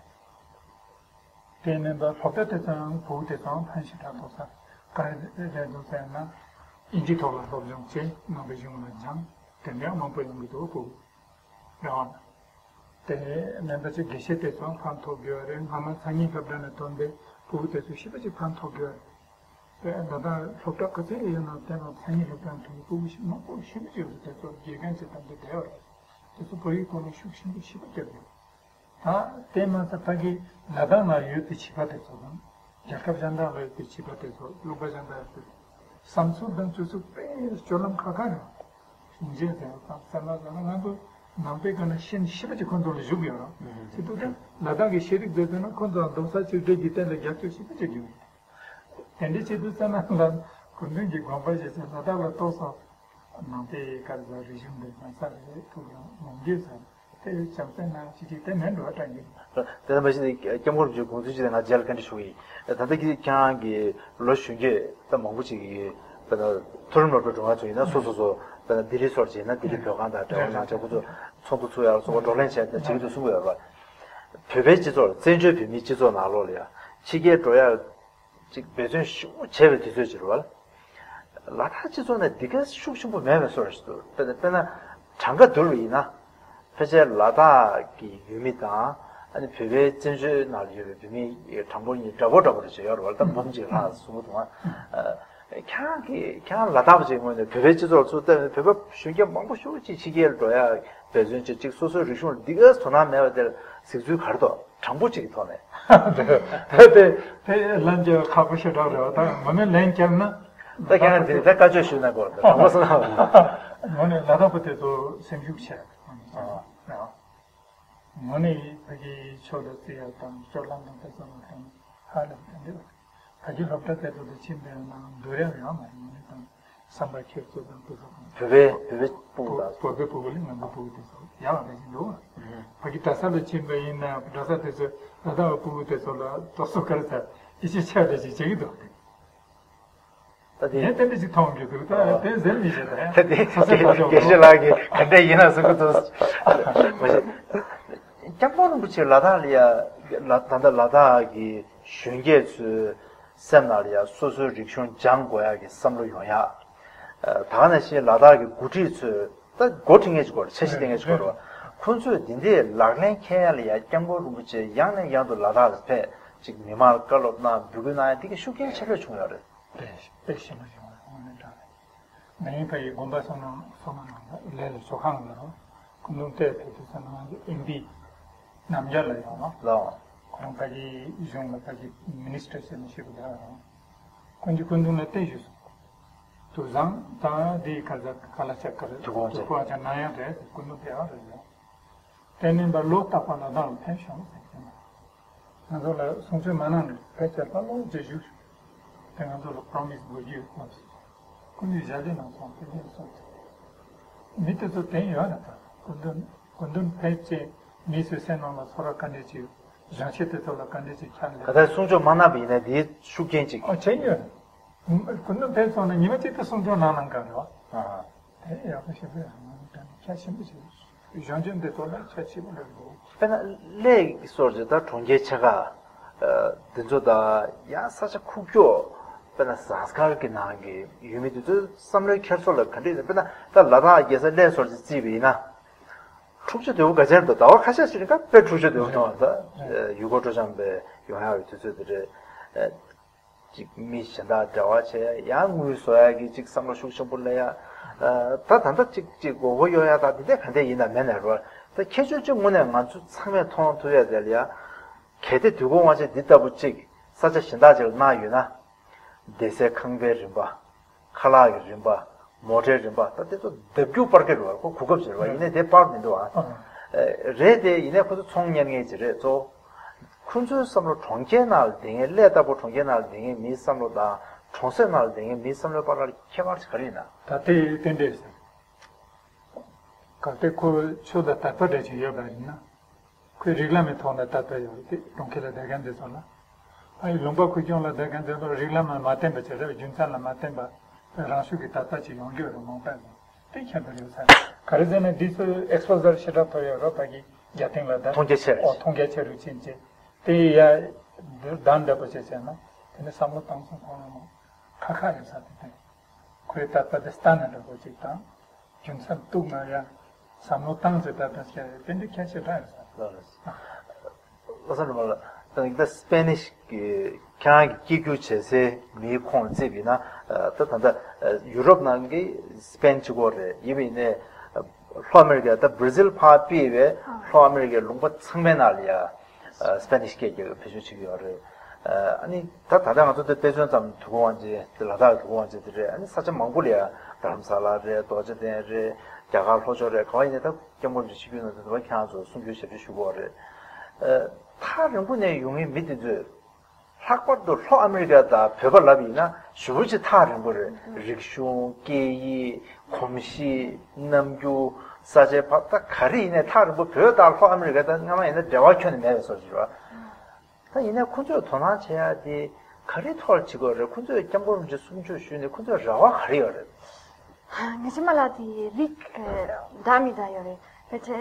དེ་མིན་པ་སློབ་གྲྭ་དེ་ཚོའང་བོད་དེ་ཚོའང་ཕན་ཞེ་དྲག་ཐོགས་ས། ག་རེ་རེད་འདུག་ཟེར་ན། ཨིན་ཇིའི་ཐོག་ལ་སློབ་སྦྱོང་བྱས། ནང་པའི་གཞུང་ལ་སྦྱངས། དེ་འདྲ་མང་པོ་ཡོང་གི་འདུག་བོད། རེད་བ། དེ་མིན་པ་ཅིག་དགེ་བཤེས་དེ་ཚོའང་ཕན་ཐོགས་ཀྱི་ཡོད་རེད། སྔ་མ་མཚན་ཉིད་སློབ་གྲྭ་ནས་ཐོན་པའི་བོད་དེ་ཚོ་ཞེ་པོ་ཅིག་ཕན་ཐོགས་ཀྱི་ཡོད་རེད། དེ་ད་ལྟ་སློབ་གྲྭ་ག་ཚོད་ཡོད་ན་དེ་ནང་མཚན་ཉིད་སློབ་གྲྭ་ནས་ཐོན་པའི་བོད་ཞིག་མང་པོ་ཞེ་པོ་ཅིག་ཡོད་རེད། དེ་ཚོ་དགེ་རྒན་བྱས་དང་དེ་བསྡད་ཡོད་རེད། དེ་ཚོ་བོད་ཡིག་ཐོག་ནས་ཤུགས་ཆེན་པོ་ཞེ་པོ་བརྒྱབ་ཡོད། ད་དེ་མ་ཟད་ཕ་གི་ལ་དྭགས་ནང་ཡོད་པའི་བྱིས་པ་དེ་ཚོ་དང་། རྒྱལ་ཁབ་གཞན་དག་ལ་ཡོད་པའི་བྱིས་པ་དེ་ཚོ་སློབ་གྲྭ་གཞན་དག་ཡོད་པའི་བསམ་ཚུལ་དང་སྤྱོད་ཚུལ་དཔེ་སྤྱོད་ལམ་ཁ་ཁ་རེད། གཞུང་ཆེན་ཟེར་བ་དང་གསར་ལམ་ཟེར་ན་ང་ཚོ་ནང་པའི་སྒང་ལ་ཤེས་ཤེས་པ་ཅིག་ཁོང་ཚོ་ལ་བཞུགས་ཡོད་རེད། དེ་དུས་ད་ལ་དྭགས་ཀྱི་ཤེས་རིག་དེ་ཚོ་ན་ཁོང་ཚོ་རྡོག་རྩ་གཅིག་སྒྲིལ་གྱིས་དེ་ལ་རྒྱབ་སྐྱོར་ཤེས་པ་ཅིག་ཡོད། དེ་འདྲ་བྱེད་དུས་ཙམ་ན་ལ་སྐུ་མདུན་གྱི་དགོངས་པ་བཞེས་ཚེ་ལ་དྭགས་ལ་གཏོགས་སོ། ནང་པའི་སྐད་ཡིག་རིག་གཞུང་འདི་གང་ས་རེ་ཐུགས་ལ་ངོམ་རྒྱུ་ཟེར། དེ་བྱམས་བརྩེ་ནང་ཅི་ཅིག་དེ་མེད་འགྲོ་བ་དྲན་གྱི་འདུག་དེ་ལྟར་མ་གཞི་ནས་སྐྱབས་མགོན་རིན་པོ་ཆེའི་དགོངས་ཚུལ་ཅིག་དེ་ང་རྗེས་ལ་བཀའ་འདྲི་ཞུ་གི་ཡིན། ད་ལྟ་གི་ཁྱེད་རང་གི་ལོ་གཞོན་སྐྱེས་ད་མང་པོ་ཅིག་གིས་དཔེར་ན་མཐོ་རིམ་སློབ་གྲྭའི་སྒྲུང་ཁང་ཚོ་ཡིན་ན་སོ་སོ་སོ་དཔེར་ན་ལྡི་ལི་སོགས་ཡིན་ན་ལྡི་ལི་བོད་ཁང་དང་འབྲེལ་བ་གནང་བྱས་ཁོ་ཚོ་ཚོགས་འདུ་ཚུགས་ཡག་ལ་སོགས་པ་བགྲོ་གླེང་བྱས་ད་བྱེད་ཀྱི་འདུག་གསུང་གི་ཡོད་རེད་པ། བོད་པའི་སྤྱི་ཚོགས་བཙན་བྱོལ་བོད་མིའི་སྤྱི་ཚོགས་ནང་ལོགས་ལ་ཡང་ཕྱི་རྒྱལ་འགྲོ་ཡག་ཅིག་འབད་བརྩོན་ཞེ་པོ་བྱས་པའི་དུས་ཚོད་ཅིག་རེད་བ། ལ་དྭགས་སྤྱི་ཚོགས་ནས་འདི་ག་ཤུགས་ཆེན་པོ་མེད་པའི་བཟོ་འདྲ་ཞིག་འདུག་དཔེར་ན་དཔེར་ན་གྲངས་ཀ་བསྡུར་བ་ཡིན་ན། ཕལ་ཆེར་ལ་དྭགས་ཀྱི་ཡུལ་མི་དང་ཨ་ནི་བོད་པའི་བཙན་བྱོལ་ནང་ལ་ཡོད་པའི་བོད་མི་གྲངས་འབོར་གཉིས་འདྲ་པོ་འདྲ་པོ་རེ་བྱས་ཡོད་རེད་བ། ད་འབུམ་གཅིག་ལྷག་གསུང་གི་འདུག་ཨ། ཁྱེད་རང་གིས་ཁྱེད་རང་ལ་དྭགས་པ་ཅིག་ངོས་ནས་བོད་པའི་སྤྱི་ཚོགས་ཚུར་བལྟས་ནས་བོད་པ་གཞོན་སྐྱེས་མང་པོ་ཞེ་པོ་ཅིག་ཕྱི་རྒྱལ་འགྲོ་ཡག་འབད་བརྩོན་བྱེད་ཅིག་སོ་སོའི་རིག་གཞུང་ལ་འདི་ག་དོ་སྣང་མེད་པ་དེར་གཟིགས་ཚུལ་ག་རེ་འདུག་དྲང་པོ་གཅིག་གི་ཐོག་ནས། དེ་དེ་དེ་ལན་རྒྱག་ཁག་པོ་ཞེ་དྲག་རེད་བ། ད་ངོ་མས་ལན་བརྒྱབ་ན། ད་ཁྱེད་རང་དེ་ད་བཀའ་ཆོས་ཞུས་ན་དགོས་རེད། དྲང་པོ་གསུངས་ན། ངོ་ནས་ལ་དྭགས་པ་དེ་ཚོ་སེམས་ཤུགས་ཆེ། ཨ། ངོ་ནས་ཕ་གིའི་ཆོས་ལ་བརྩི་ཡག་དང་སྤྱོད་ལམ་དང་དེ་ཚོ་ལ་དང་ཧ་ལས་པ་དེ་འདྲ། ཕ་གི་སློབ་གྲྭ་དེ་ཚོ་དུ་ཕྱིན་པའི་ནང་འདུག་རེ་ཡང་མ་རེད། ངོ་ནས་དང་བསམ་པ་ཁྱེད་ཚོ་དང་དེ་ཚོ་དང་། བོད་པའི་བོད་པའི་སྤུ་གུ་དང་། བོད་པའི་སྤུ་གུ་ལས་ང་ཚོ་སྤུ་གུ་དེ་ཚོ་ཡག་པ་རེད་ཅིག་འདུག་ཕ་གི་གྲྭ་ས་ལ་ཕྱིན་པ་ཡིན་ན་གྲྭ་ས་དེ་ཚོས་ད་ལྟ་བ་སྤུ་གུ་དེ་ཚོ་ལ་དོ་སོ་ག་རེ་ཟེར་ཡིད་ཆེས་ཆེ་བ་རེ་ཞིག་བྱེད་ཀྱི་འདུག་ད་དེ་ངས་དེ་འདྲ་ཞིག་མཐོང་གི་འདུག་ད་དེ་ཟེར་མི་ཤེས་ད། ད་དེ་སོ་སོའི་ཕ་ཕྱོགས་དགེ་བཤེས་ལགས་ཀྱིས་ག་འདྲ་ཡིན་ན་གསུང་གི་འདུག་མ་གཞི་སྐྱབས་མགོན་རིན་པོ་ཆེ་ལ་དྭགས་ལ་ཡ་ལ་ད་ལྟ་ལ་དྭགས་ཀྱི་གཞོན་སྐྱེས་ཚོའི་སེམས་ནང་ལ་ཡ་སོ་སོའི་རིག་གཞུང་སྦྱང་དགོས་ཡག་གི་བསམ་བློ་ཡོང་ཡག་ད་ག་ནང་བཞིན་ལ་དྭགས་ཀྱི་འགོ་ཁྲིད་ཚོས་ད་འགོ་ཁྲིད་མཁན་ཅིག་དགོས་རེད། འཆར་གཞི་ལྡན་མཁན་ཅིག་དགོས་རེད་བ། ཁོང་ཚོས་འདི་འདྲའི་ལག་ལེན་འཁེལ་ཡ་ལ་ཡ་སྐྱབས་མགོན་རིན་པོ་ཆེ་ཡང་ནས་ཡང་དུ་ལ་དྭགས་ལ་ཕེབས་ཅིག་མི་མང་ལ་བཀའ་སློབ་གནང་འབོད་སྐུལ་གནང་ཡ་འདི་ག་ཤུགས་རྐྱེན་ཆེ་ཤོས་བྱུང་ཡོད་རེད། དཔེ་དཔེ་ཞིམ་པོ་བྱུང་བ་དངོས་གནས་དྲང་གནས། ངའི་ཕ་ཡི་དགོན་པ་སོ་ནམ་སོ་མ་ནང་ལ་ལས་ལ་ཞོ་ཁང་ལ་རོ། སྐུ་མདུན་བལྟས་ཐུབ་དུས་ཙམ་ན་ང་ཚོ་ཨེམ་པི་རྣམ་རྒྱལ་ལ་ཡོང་ལ། ལའོ། ཁོང་ཕ་གི་གཞུང་ལ་ཕ་གི་མི་ནི་སི་ཊར་ཟེར་ནས་ཞེ་པོ་ལ་རོ། ཁོང་གི་སྐུ་མདུན་ལ་བལྟས་ཞུས་སོང་། དུ་བཟང་དང་དེའི་ཁ་ཟ་ཁ་ལ་ཆ་ཁ་རེད། དུ་ཁོང་ཚེ། དུ་ཁོང་ཚེ་ན་ཡང་རེད། སྐུ་མདུན་བལྟས་ཡང་རེད་ཡོང་། དེ་མིན་པར་ལོ་རྟག་པར་ལ་དྭགས་ལ་ཕེབས་ཤོག་ཟེར་གྱི་ན། ང་ཚོ་ལ་གསུང་ཆོས་མ་གནང་ནས་ཕལ་ཆེར་ལྷག་ལྷག་ཅིག་བཞུགས། དེ་ང་ཚོ་ལ་པྲོ་མི་སི་དགོས་རྒྱུ་ཡོད་སྐོར་སྐུ་མདུན་ཞལ་འདེབས་གནང་སོང་། དེ་འདྲ་སོང་། མི་དེ་ཚོ་དྲན་ཡོད་ན་ད། སྐུ་མདུན་སྐུ་མདུན་ཕལ་ཆེར་མི་ཚོའི་སེམས་ནང་ལ་ཚོར་བ་ག་འདྲ་ཅིག་གཞོན་སྐྱེས་དེ་ཚོ་ལ་ག་འདྲ་ཅིག་འཆར་ལེ། ག་ད་གསུང་ཆོས་མ་གནང་བ་ཡིན་ན་དེའི་ཤུགས་རྐྱེན་ཅིག་ཨ་བྱས་ཡོད། སྐུ་མདུན་ཕེབས་སོང་ན་ཉི་མ་གཅིག་ཏུ་གསུང་ཆོས་གནང་གནང་ག་རེད་བ། ཨ། དེ་ཡག་པོ་ཞེ་པོ་ཡང་ཁྱད་ཆེན་པོ་ཞིག་གཞོན་སྐྱེས་འདི་ཚོ་ལ་ཁྱད་ཆེན་པོ་རེད་འདུག་དཔེར་ན་གླེ་སོགས་ཀྱི་ད་གྲོང་ཁྱེར་ཆེ་ཁག་འདི་ཚོ་དང་ཡང་ས་ཆ་ཁུག་ཀྱོག་དཔེར་ན་ཟངས་དཀར་གྱི་ནང་གི་ཡུལ་མི་འདི་ཚོའི་བསམ་བློའི་འཁྱེར་སོ་ལ་ག་འདྲ་ཡིན། དཔེར་ན་ད་ལ་དྭགས་རྒྱལ་ས་གླེ་སོགས་ཀྱི་བརྩིས་པ་ཡིན་ན། འཁྲུག་ཆ་དོད་པོ་ག་ཚད་འདུག་ཟླ་བ་ཁ་ཤས་ཤིག་ནི་དཔེ་འཁྲུག་ཆ་དོད་པོ་མཐོང་བ། ད་ཡུལ་སྐོར་སྤྲོ་འཆམ་པའི་ཡོང་ཡག་གི་དུས་ཚོད་དེ་རེད། ཅིག་མི་གཞན་དག་འབྲེལ་བ་བྱས་ཡང་དངུལ་བཟོ་ཡག་གི་ཅིག་བསམ་བློ་ཤུགས་ཆེན་པོ་སླེབས་ཡག་ད་ད་ལྟ་ཅིག་ཅིག་མགོ་སྐོར་གཡོག་ཡག་ད་འདི་འདྲ་ག་འདྲ་ཡིན་ན་མེད་ནས་རོ། ད་ཁྱད་ཆོས་ཅིག་དངོས་གནས་ང་ཚོ་ཚང་མས་མཐོང་ཐུབ་ཡག་དེ་ལ་ཡ། གལ་ཏེ་དུས་འཁོར་དབང་ཆེན་འདི་ལྟ་བུ་ཅིག་ས་ཆ་གཞན་དག་ཅིག་ལ་གནང་ཡོད་ན། བསྡད་སའི་ཁང་པའི་རིམ་པ། ཁ་ལག་གི་རིམ་པ། མོ་ཊའི་རིམ་པ། ད་དེ་ཚོ་ལྡབ་འགྱུར་སྤར་གྱི་རེད་བ། ཁོ་གོ་སྐབས་ཅིག་རེད་བ། ཡིན་ནའི་དེ་སྤར་མི་འདུག་ཨ། རེད་དེ་ཡིན་ནའི་ཁོ་ཚོ་ཚོང་གཉེར་མཁན་ཅིག་རེད་གཙོ་བོ། ཁོ་ཚོའི་བསམ་བློ་གྲོང་ཁྱེར་ནང་ལ་བསྡད་མཁན་གླེ་ལྟ་བུ་གྲོང་ཁྱེར་ནང་ལ་བསྡད་མཁན་མིའི་བསམ་བློ་དང་གྲོང་གསེབ་ནང་ལ་བསྡད་མཁན་མིའི་བསམ་བློའི་བར་ལ་ཁྱད་པར་ཅིག་ག་རེ་ཡིན་ན། ད་ལྟའི་རྟེན་འབྲེལ་ཟེར། གལ་ཏེ་ཁོ་ཆོས་དང་དད་པ་འདྲ་ཅིག་ཡོད་པ་ཡིན་ན། ཁོས་རིགས་ལམ་མི་ཐོག་ནས་དད་པ་ཡོད་རེད་དེ་གྲོང་ཁྱེར་ལ་བསྡད་མཁན་དེ་ཚོ་ལ། ཕ་ཡི་ལུང་པ་ཁུལ་རྐྱང་ལ་བསྡད་མཁན་དེ་ཚོ་རིགས་ལམ་ལ་མ་བརྟེན་པ་ཅིག་རེད། རྒྱུ་མཚན་ལ་མ་བརྟེན་པ་རང་ཤུགས་ཀྱིས་དད་པ་ཅིག་ཡོང་རྒྱུ་རེད་མང་པ་ལ། དེ་ཁྱད་པར་ཡོད་ས་རེད། ག་རེ་ཟེར་ན་འདི་ཚོའི་ཨེག་སི་པོ་ཟར་ཞེ་དྲག་ཐོབ་ཡོད་རེད། ཕ་གི་རྒྱ་སྟེང་ལ་བསྡད། མཐོང་རྒྱ་ཆེ་རེད། ཨོ་མཐོང་རྒྱ་ཆེ་རུ་ཕྱིན་ཅིག་དེ་ཡ་བདག་འདྲ་པོ་བྱས་བྱས་ན་དེ་ནི་བསམ་བློ་བཏང་སོང་ཁོང་ལ་མོ་ཁ་ཁ་ཡོད་ས་དེ་དེ་ཁོའི་དད་པ་དེ་སྟན་ན་འདྲ་པོ་ཅིག་དང་། རྒྱུ་མཚན་གཏུག་ན་ཡང་བསམ་བློ་བཏང་ཚེ་ད་ལྟ་བཤད་རེད། དེ་འདྲ་ཁྱད་ཆེ་དྲག་ཡོད་ས། ལགས་སོ། ལགས་སོ། ནུ་མ་ལགས། ད་ད་སི་པེ་ནིཤ་གི་ཁྱེད་རང་གི་སྐྱེ་རྒྱུ་བྱེད་སའི་མིའི་ཁོངས་བརྩིས་པ་ཡིན་ན། ད་ད་ལྟ་ཡུ་རོབ་ནང་གི་སི་པེན་གཅིག་པོ་རེད། ཡིན་པ་ཡིན་ནའི་ལྷོ་ཨ་མེ་རི་ཀ་ད་བྷར་ཛིལ་ཕར་ཕུད་པའི་ལྷོ་ཨ་མེ་རི་ཀའི་ལུང་པ་ཚང་མའི་ནང་ལ་ཡ། སི་པེ་ནིཤ་སྐད་ཀྱིས་བེད་སྤྱོད་བྱེད་ཀྱི་ཡོད་རེད། ཨ་ནི་ད་ད་ལྟ་ང་ཚོ་དེ་དཔེ་མཚོན་ཙམ་དུས་འཁོར་དབང་ཆེན་དེ་ལ་དྭགས་དུས་འཁོར་དབང་ཆེན་དེ་རེད། ཨ་ནི་ས་ཆ་མང་པོ་ལ་ཡ་རྡ་རམ་ས་ལ་རེད། རྡོ་རྗེ་གདན་རེད། རྒྱ་གར་ལྷོ་ཕྱོགས་རེད། ག་བ་ཡིན་ནའི་ད་སྐྱབས་མགོན་རིན་པོ་ཆེ་ཆིབས་བསྒྱུར་གནང་དུས་དེ་བ་ཁྱེད་རང་ཚོ་གསུང་ཆོས་ཞབས་ཕྱི་ཞུ་གི་ཡོད་རེད། ཐག་རིང་པོ་ནས་ཡོང་མཁན་མི་དེ་ཚོས་ལྷག་པར་དུ་ལྷོ་ཨ་མེ་རི་ཀ་དང་བོད་པ་ལབ་ཡིན་ན་ཞེ་པོ་ཅིག་ཐག་རིང་པོ་རེད། རིག་གཞུང་། སྐད་ཡིག། གོམས་གཤིས། རྣམ་འགྱུར། ས་ཆའི་བར་ད་ག་རེ་ཡིན་ནའི་ཐག་རིང་པོ། བོད་དང་ལྷོ་ཨ་མེ་རི་ཀ་ད་སྔ་མ་ཡིན་ན་འབྲེལ་བ་ཁྱོན་ནས་མེད་པའི་བཟོ་ཞིག་རེད་བ། ད་ཡིན་ནའི་ཁོ་ཚོས་དོ་སྣང་བྱེད་ཡ་དེ་ག་རེ་ཐོག་ལ་བྱེད་དགོས་རེད། ཁོ་ཚོས་སྐྱབས་མགོན་རིན་པོ་ཆེ་གསུང་ཆོས་ཞུས་ནས་ཁོ་ཚོས་རེ་བ་ག་རེ་ཡོད་རེད། ངེད་ཚོ་མ་ལ་དེ་རིགས་འདྲ་མི་འདྲ་ཡོད་རེད། ཕལ་ཆེར་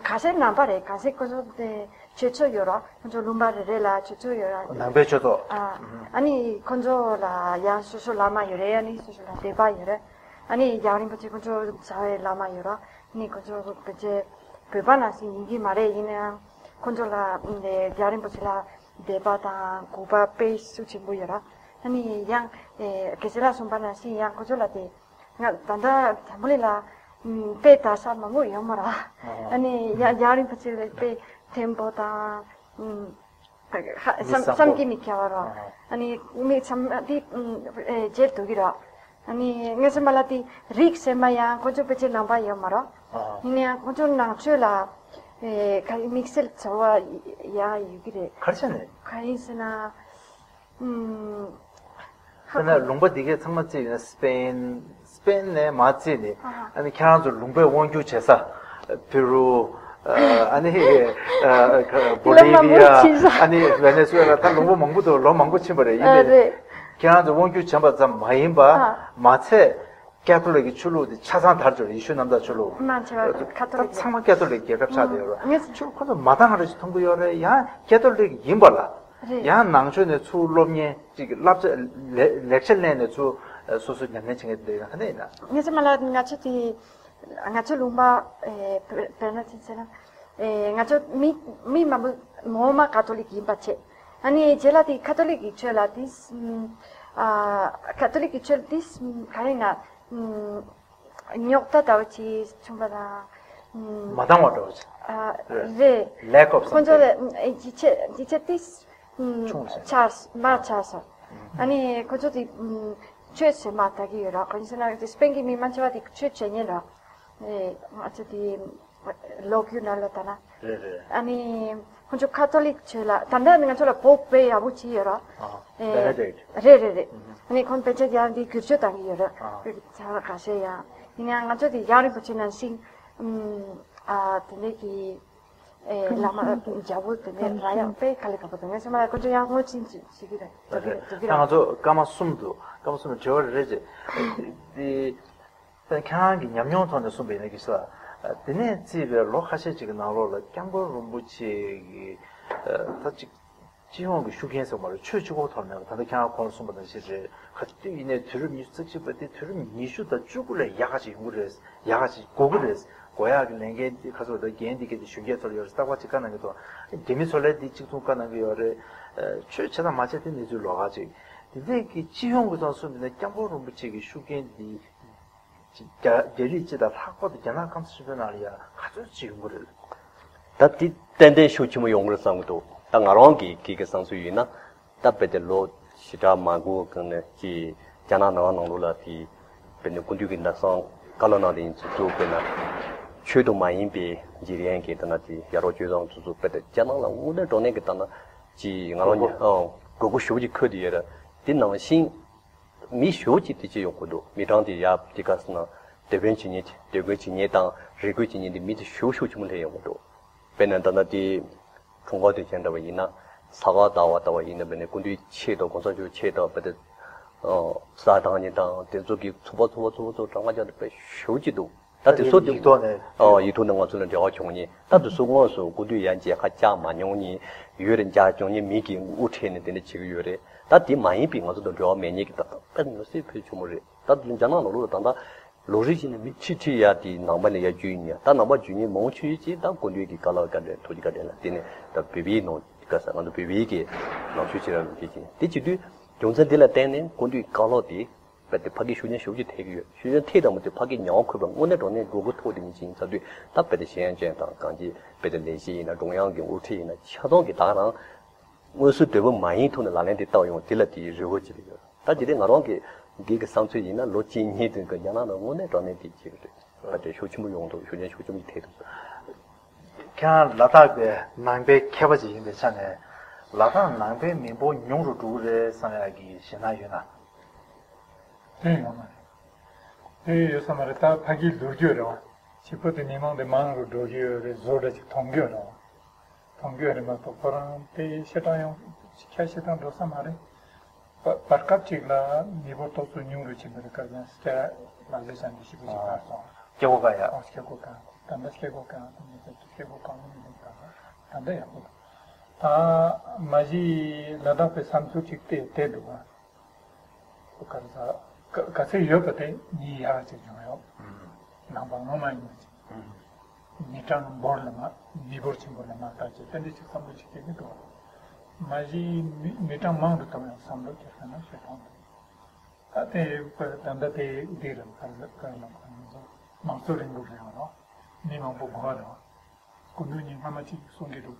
ཁ་ཤས་ནང་པ་རེད། ཁ་ཤས་ཁོ་ཚོ་དེ་ཆོས་ཕྱོགས་ཡོད་ར། ཁོ་ཚོ་ལུང་པ་རེ་རེ་ལ་ཆོས་ཕྱོགས་ཡོད་ར། ནང་པའི་ཆོས་ཚོགས། ཨ་ཨ་ནི་ཁོ་ཚོ་ལ་ཡང་སོ་སོ་བླ་མ་ཡོད་རེད། ཨ་ནི་སོ་སོ་ལ་སྡེ་པ་ཡོད་རེད། ཨ་ནི་རྒྱལ་བ་རིན་པོ་ཆེ་ཁོ་ཚོ་བྱ་བའི་བླ་མ་ཡོད་ར། ཨ་ནི་ཁོ་ཚོ་ཕལ་ཆེར་བོད་པ་ནང་བཞིན་ཡིན་གྱི་མ་རེད། ཡིན་ན་ཡང་ཁོ་ཚོ་ལ་རྒྱལ་བ་རིན་པོ་ཆེ་ལ་དད་པ་དང་གུས་པ་དཔེ་ཤུགས་ཆེན་པོ་ཡོད་ར། ཨ་ནི་ཡང་དགེ་ཆེ་ལགས་གསུངས་པ་ནང་བཞིན་ཡང་ཁོ་ཚོ་ལ་དེ། ང་ད་ལྟ་དང་པོ་ལས་ལ་དཔེ་དག་ས་མང་པོ་ཡོད་མ་ར། ཨ་ནི་ཡང་རྒྱལ་བ་རིན་པོ་ཆེ་ལ་དཔེ་མཐོན་པོ་དང་ཧ་བསམ་བསམ་གྱིས་མི་ཁྱབ་པ་ར། ཨ་ནི་མི་ཚང་མ་དེ་མཇལ་ཐུབ་ཀྱི་ར། ཨ་ནི་ངས་བསམ་པ་ལ་དེ་རིགས་ཟེར་མ་ཡང་ཁོ་ཚོ་ཕལ་ཆེར་ནང་པ་ཡོད་མ་ར། ཡིན་ན་ཡང་ཁོ་ཚོ་ནང་ཆོས་ལ་དམིགས་བསལ་བྱ་བ་ཡང་ཡོད་ཀྱི་རེད། ག་རེ་བྱས་ནས། ག་ཡིན་ཟེར་ན། ཨུམ། དཔེར་ན་ལུང་པ་འདི་གའི་ཚང་མ་བརྩིས་ཡོད་ན་སི་པེན། སི་པེན་ནས་མར་བརྩིས་ནས་ཨ་ནི་ཁྱེད་རང་ཚོ་ལུང་པའི་དབང་སྒྱུར་བྱེད་ས་པེ་རུ། ཨ་ནི་བོ་ལི་བི་ཡ། ཨ་ནི་ཝེ་ནེ་སུ་ཝེ་ལ། ད་ལུང་པ་མང་པོ་འདུག་ལོ་མང་པོ་ཕྱིན་པ་རེད། ཡིན་ནའི་ཁྱེད་རང་ཚོ་དབང་སྒྱུར་བྱས་པ་ཙམ་མ་ཡིན་པ་མ་ཚད། ཀེ་ཐོ་ལིག་གི་ཆོས་ལུགས་དེ་ཆ་ཚང་དར་ཆོག་རེད། ཡེ་ཤུ་རྣམ་དག་ཆོས་ལུགས། མ་ཆེ་བ་ཀ་ཐོ་ལིག་ཚང་མ་ཀེ་ཐོ་ལིག་རྒྱལ་ཁབ་ཆགས་བསྡད་ཡོད་རེད། ཆོས་ཁོ་ཚོ་མ་འདང་རེ་ཞིག་མཐོང་གི་ཡོད་རེད། ཡང་ཀེ་ཐོ་ལིག་ཡིན་པ་ལ། རེད། ཡང་ནང་ཆོས་ནས་ཚུར་སློབ་གཉེར་ཅིག་བསླབ་བྱ་ལེ་ལེགས་ཆ་ལེན་ནས་ཚུར་སོ་སོ་ཉམས་ལེན་བྱེད་མཁན་དེ་འདྲ་ཡོད་ན་ག་འདྲ་ཡིན་ན། ངས་ཚོ་མ་ལ་ང་ཚོ་དེ་ང་ཚོ་ལུང་པ་དཔེར་ན་ཅི་ཟེར་ན་ང་ཚོ་མི་མི་མང་པོ་ངོ་མ་ཀ་ཐོ་ལིག་ཡིན་པ་བྱས། ཨ་ནི་རྗེས་ལ་དེ་ཀ་ཐོ་ལིག་གི་ཆོས་ལ་དེ་ཀ་ཐོ་ལིག་གི་ཆོས་དེ་ག་རེ་ན། རྙོག་དྲ་ལྟ་བུ་ཅིག་བྱུང་བ་དང་། མ་འདང་བ་འདྲ་བོ་ཅིག་ཨ། རེད། རེད། Lack of something. ཁོང་ཚོ་ལ་ཨ་ཡིད་ཆེས་ཡིད་ཆེས་ཏིས། ཨ། ཆུང་ཞིག་ཆགས་མར་ཆགས་སོང་། ཨ་ནི་ཁོང་ཚོ་དེ་ཨ། ཆོས་བྱེད་མ་ལྟ་གི་ཡོད་ར། ཁོང་ཚོ་ན་སྤེན་གྱི་མི་མང་ཆེ་བ་དེ་ཆོས་བྱེད་ཉན་ར། ཨེ། ང་ཚོ་དེ་ལོ་རྒྱུས་ནང་ལ་ལྟ་ན། རེད་རེད། ཨ་ནི་ ཁོང་ཚོ་ཁ་ཐོ་ལིག་ཆོས་ལ་ད་ལྟ་ང་ཚོ་ལ་བོད་དཔེ་ཡག་པོ་ཅིག་ཡོད་ར། ཨ། ཨེ། བེ་ནེ་ཌིཀ་རེད་རེད་རེད། ཨ་ནི་ཁོང་དཔེ་ཆ་ཡང་འདི་བསྒྱུར་བཅོས་བཏང་གི་ཡོད་ར། ཨ། ཚང་མ་ཁ་ཤས་ཡང་ཡིན་ཡང་ང་ཚོ་དེ་ཡང་རིན་པོ་ཆེ་ནང་བཞིན། ཨ། དེ་ནས་ཀྱི། ཨེ། བླ་མ་རྒྱལ་པོ་དེ་ནས་ར་ཡང་དཔེ་དཀའ་ལས་ཁག་པོ་དང་ངས་སེམས་ལ་ཁོང་ཚོ་ཡང་ངོ་ཅིན་ཅིན་ཞིག་གི་རེད། འགྲོ་གི་རེད། འགྲོ་གི་ད་ང་རེད། ཚོ་སྐར་མ་གསུམ་འདུག་སྐར་མ་གསུམ་དྲི་བ་རེ་རེ་བྱེད། དེ། ད་ཁྱེད་རང་གི་ཉམས་མྱོང་ཐོག་ནས་གསུངས་པ་ཡིན་ན་གི་ས། དེ་ནས་བརྩིས་པའི་ལོ་ཁ་ཤས་ཅིག་གི་ནང་ལོགས་ལ་སྐྱབས་མགོན་རིན་པོ་ཆེ་གི་ད་ཅིག་སྤྱི་ཡོངས་ཀྱི་ཤུགས་རྐྱེན་ཟེར་བ་རེད། ཆོས་གཅིག་པོ་ཐོག་ནས་ད་ལྟ་ཁྱེད་རང་གོང་ལ་གསུངས་པ་ནང་བཞིན་རེད། ག་དུས་ཡིན་ནའི་དུས་རབས་ཉི་ཤུ་རྩ་གཅིག་པ་དེ་དུས་རབས་ཉི་ཤུ་དང་བཅུ་དགུ་ལས་ཡག་ག་ཅིག་ཡོང་གི་རེད། ཡག་ག་ཅིག་དགོས་ཀྱི་རེད། དགོས་ཡག་གི་ལས་འགན་འདི་ཁ་སོ་ད་འགན་འདི་གལ་ཏེ་གཞོན་སྐྱེས་ཚོར་ཡོད་རེད། རྟག་པར་ཅིག་བཀའ་གནང་གི་འདུག་རྒྱ་མི་ཚོ་ལ་འདི་གཅིག་མཚུངས་བཀའ་གནང་གི་ཡོད་རེད། ཆོས་བྱེད་དང་མ་བྱེད་དེ་གནས་ཚུལ་ལོགས་ཀ་ཅིག་དེ་འདྲས་ཀྱི་སྤྱི་ཡོངས་ཀྱི་ཐོག་གསུངས་པ་ཡིན་ན་སྐྱབས་མགོན་རིན་པོ་ཆེ་གི་ཤུགས་རྐྱེན་འདི། རྒྱ་རྒྱ་རིགས་སྤྱི་དང་ལྷག་པར་དུ་རྒྱ་ནག་གང་ས་ཆེ་བོའི་ནང་ལ་ཡང་ག་ཚོད་ཅིག་ཡོང་གི་རེད། ད་དེ་ཏན་ཏན་ཤུགས་ཆེན་པོ་ཡོང་གི་རེད་བསམ་གྱི་འདུག་ད་ང་རང་གི་གི་གི་བསམ་ཚུལ་ཡིན་ན། ད་དཔེ་དེ་ལོ་ཞེ་དྲག་མ་འགོར་གོང་ནས་ཀྱི་རྒྱ་ནག་ནང་ནང་ལོགས་ལ་དེ་དཔེ་ནི་སྐུ་མདུན་གྱི་ནགས་ཚང་བཀའ་སློབ་གནང་དེ་ཡིན་ཚུལ་ཚུལ་དཔེར་ན། ཆོས་དུ་མ་ཡིན་པའི་འཇིག་རྟེན་གྱི་ད་ན་དེ་ཡ་རོགས་སྤྱོད་བཟང་ཚུལ་ཚུལ་དཔེ་དེ་རྒྱ་ནག་ལ་དངོས་གནས་དྲང་གནས་ཀྱི་ད་ན་ཀྱི་ང་རང་ཉིད་དགོས་མཁོ་ཞེ་པོ་ཅིག་འཁོད་དེ་ཡོད་རེད། དེ་ནང་བཞིན། མི་ཞེ་པོ་ཅིག་དེ་ཅི་ཡོང་གི་འདུག་མི་གྲངས་དེ་ཡར་དེ་ག་ཟེར་ན་དེད་དཔོན་བྱེད་མཁན་དེད་དཔོན་བྱེད་མཁན་དང་རེ་སྐུལ་བྱེད་མཁན་དེ་མི་དེ་ཞེ་པོ་ཞེ་པོ་ཆེན་པོ་སླེབས་ཡོང་གི་འདུག་དཔེར་ན་ད་ལྟ་དེ་ཁྲོམ་སྐོར་དེ་བྱས་འདྲ་བ་ཡིན་ན་ས་ག་ཟླ་བ་ཟླ་བ་ཡིན་ན་དཔེར་ན་སྐུ་མདུན་ཆེད་དུ་གོང་ས་མཆོག་ཆེད་དུ་དཔེ་དེ་ཟ་དང་ཉལ་དང་དེ་ཚོ་གི་ཚོགས་པ་ཚོགས་པ་ཚོགས་པ་ཚོགས་གྲངས་ཀ་རྒྱག་དེ་དཔེ་ཞེ་པོ་ཅིག་འདུག་ད་དེ་ཚོ་དེ་ཡིག་ཐོག་ནས། ཨ། ཡིག་ཐོག་ནས་ང་ཚོ་ལ་འབྲེལ་བ་བྱུང་མཁན། ད་དེ་ཚོ་དངོས་སུ་སྐུ་མདུན་ཡང་མཇལ་ཁ་བཅར་མ་མྱོང་མཁན་ཡོད་རེད། མཇལ་བྱུང་མཁན་མི་གིས་དབུ་ཁྲིད་ནས་དེ་འདྲ་བྱེད་ཀྱི་ཡོད་རེད། ད་དེ་མ་ཡིན་པའི་ང་ཚོ་དང་འབྲེལ་བ་མེད་མཁན་གྱི་ད་ད་དཔེ་མི་སྲིད་ཕལ་ཆེན་པོ་རེད། ད་དེ་རྒྱ་ནག་ནང་ལོགས་ལ་ད་ལྟ་ལོ་རེ་བཞིན་ནས་མི་ཁྲི་ཁྲི་ཡར་དེ་ནང་པ་ནས་ཡར་བརྒྱུད་ཡིན་ཡ། ད་ནང་པ་བརྒྱུད་མཁན་མང་ཆེ་ཤོས་ཅིག་ད་སྐུ་མདུན་གྱི་བཀའ་སློབ་བཀའ་དྲིན་ཐུགས་རྗེ་བཀའ་དྲིན་ལ་བརྟེན་ནས་ད་བོད་པའི་ནང་ག་ས་ང་ཚོ་བོད་པའི་གི་ནང་ཆོས་བྱེད་རང་བྱེད་ཀྱི་དེ་བྱེད་དུས་རྒྱུ་མཚན་དེ་ལ་བརྟེན་ནས་སྐུ་མདུན་གྱི་བཀའ་སློབ་དེ། དཔེ་དེ་ཕ་གིའི་ཤུགས་རྐྱེན་ཞེ་པོ་ཅིག་ཐེབས་ཀྱི་ཡོད། ཤུགས་རྐྱེན་ཐེབས་དང་མ་ཐེབས་ཕ་གིའི་ཉམས་མྱོང་འཁོར་བའི་དངོས་གནས་དྲང་གནས་འགྲོ་སྒོ་ཐོག་དེ་ཉིད་ཅིག་ཡིན་ཚར་དུས་ད་དཔེ་དེ་ཤེས་ཡོན་ཅན་དང་གང་ཅི་དཔེ་དེ་ལས་བྱེད་ཡིན་ན་ཀྲུང་དབྱང་གི་དབུ་ཁྲིད་ཡིན་ན་ཆ་ཚང་གི་ད་རང་དངོས་སུ་དོལ་པོ་མ་ཡིན་ཐོག་ནས་ལག་ལེན་དེ་བསྟར་ཡོང་དེ་ལ་དེའི་རེ་བ་ཅིག་ཡོད། ད་དེ་རིང་ང་རང་གི་འདི་གི་བསམ་ཚུལ་ཡིན་ན་ལོ་གཅིག་གཉིས་དེ་གི་རྒྱ་ནག་ནང་དངོས་གནས་དྲང་གནས་དེ་བྱེད་ཀྱི་རེད། དཔེ་དེ་ཤུགས་ཆེན་པོ་ཡོང་འདུག་ཤུགས་རྐྱེན་ཤུགས་ཆེན་པོ་ཐེབས་འདུག་ཁྱེད་རང་ལ་དྭགས་པའི་ནང་པའི་མཁས་པ་ཅིག་ཡིན་པའི་ཆ་ནས་ལ་དྭགས་ནང་པའི་མི་འབོར་ཉུང་རུ་འགྲོ་གི་རེད་བསམ་ཡག་གི་ཞེད་སྣང་ཡོད་ན། དེ་ཡོད་མ་རེད། དེ་ཡོད་ས་མ་རེད། ད་ཕ་གིའི་ལོ་རྒྱུས་རེད་བ། བྱེད་པོ་དེ་མི་མང་དེ་མང་རུ་འགྲོ་གི་ཡོད་རེད། བཟོ་འདྲ་ཅིག་མཐོང་གི་ཡོད་རེད་བ། མཐོང་གི་ཡོད་རེད་མ་གཏོགས་ཁོ་རང་དེ་ཤེས་སྟངས་ཡང་ཁྱད་ཤེས་སྟངས་འགྲོ་ས་མ་རེད། བར་བར་སྐབས་ཅིག་ལ་མི་འབོར་ཏོག་ཙམ་ཉུང་རུ་ཕྱིན་པ་རེད། སྐབས་ཡང་སྐྱ་ལ་ཟེར་བྱ་འདི་ཞིག་པོ་ཞིག་གར་སོང་། སྐྱེ་སྒོ་བཀག་ཡ། ཨོ་སྐྱེ་སྒོ་བཀག་ད་ལྟ་སྐྱེ་སྒོ་བཀག་ད་ལྟ་སྐྱེ་སྒོ་བཀག་མི་འདུག་ད་ལྟ་ཡག་པོ་འདུག་ད་མ་གཞི་ལ་དྭགས་པའི་བསམ་ཚུལ་ཅིག་བལྟས་བལྟས་འདུག་ག་ག་ས་ག་ཚད་ཡོད་པ་དེ་ཉིད་ཡག་ཅིག་བྱུང་ཡོད། ནང་པ་ངོ་མ་ཡིན་པ་ཅིག་མི་གྲངས་འབོར་ལ་མ་མི་འབོར་ཆེན་པོ་ལ་མ་བལྟ་ཅེས་ཏན་ཏན་ཅིག་བསམ་བློ་ཅིག་སྐྱེ་གི་འདུག་མ་གཞི་མི་མི་གྲངས་མང་དུ་གཏོང་ཡང་བསམ་བློ་སྐྱེ་ས་ན་ཞེ་ཐང་འདུག་ད་དེ་ད་ལྟ་དེ་འདི་རེད། ག་རེ་ག་རེ་ལབ་ག་རེ་ཟེར་དམངས་གཙོ་རིང་ལུགས་རེད་བ་རོ། མི་མང་པོ་དགོས་བ་རེད་བ། སྐུ་མདུན་ཉིད་སྔ་མ་ཅིག་གསུང་གི་འདུག་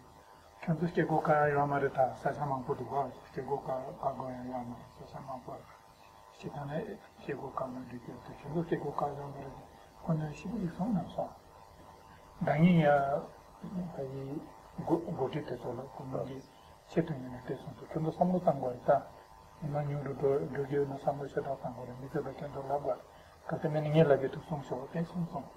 ཁྱོད་ཚོ་སྐྱེ་སྒོ་བཀག་ཡ་ཡོད་མ་རེད། ད་ས་ཆ་མང་པོ་འདུག་བ། སྐྱེ་སྒོ་བཀག་བཀག་དགོས་ཡ་ཡོད་མ་རེད། ས་ཆ་མང་པོ་རེད། སྤྱི་བཏང་ནས་སྐྱེ་སྒོ་བཀག་ན་འགྲིག་གི་རེད། ཁྱོད་ཚོ་སྐྱེ་སྒོ་བཀག་ཡ་ཡོད་མ་རེད། ཁོ་ནས་ཞིབ་ཅིག་གསུངས་གནང་སོང་། ད་ངས་ཡ་ད་ཡི་འགོ་འགོ་ཁྲིད་དེ་ཚོ་ལ་སྐུ་མདུན་གྱི་ཆེད་དུ་ཡིན་ན་དེ་གསུངས་འདུག་ཁྱོད་ཚོ་བསམ་བློ་བཏང་དགོས་རེད། ད་མི་མང་ཉུང་རུ་འགྲོ་འགྲོ་རྒྱུ་ཡོད་ན་བསམ་བློ་ཞེ་དྲག་བཏང་དགོས་རེད། མི་ཚོ་ལ་ཁྱོད་ཚོ་ལབ་དགོས་རེད། གལ་ཏེ་མིན་ན་ངས་ལབ་ཀྱི་འདུག་གསུངས་ཤོག་དེ་གསུངས་སོང་།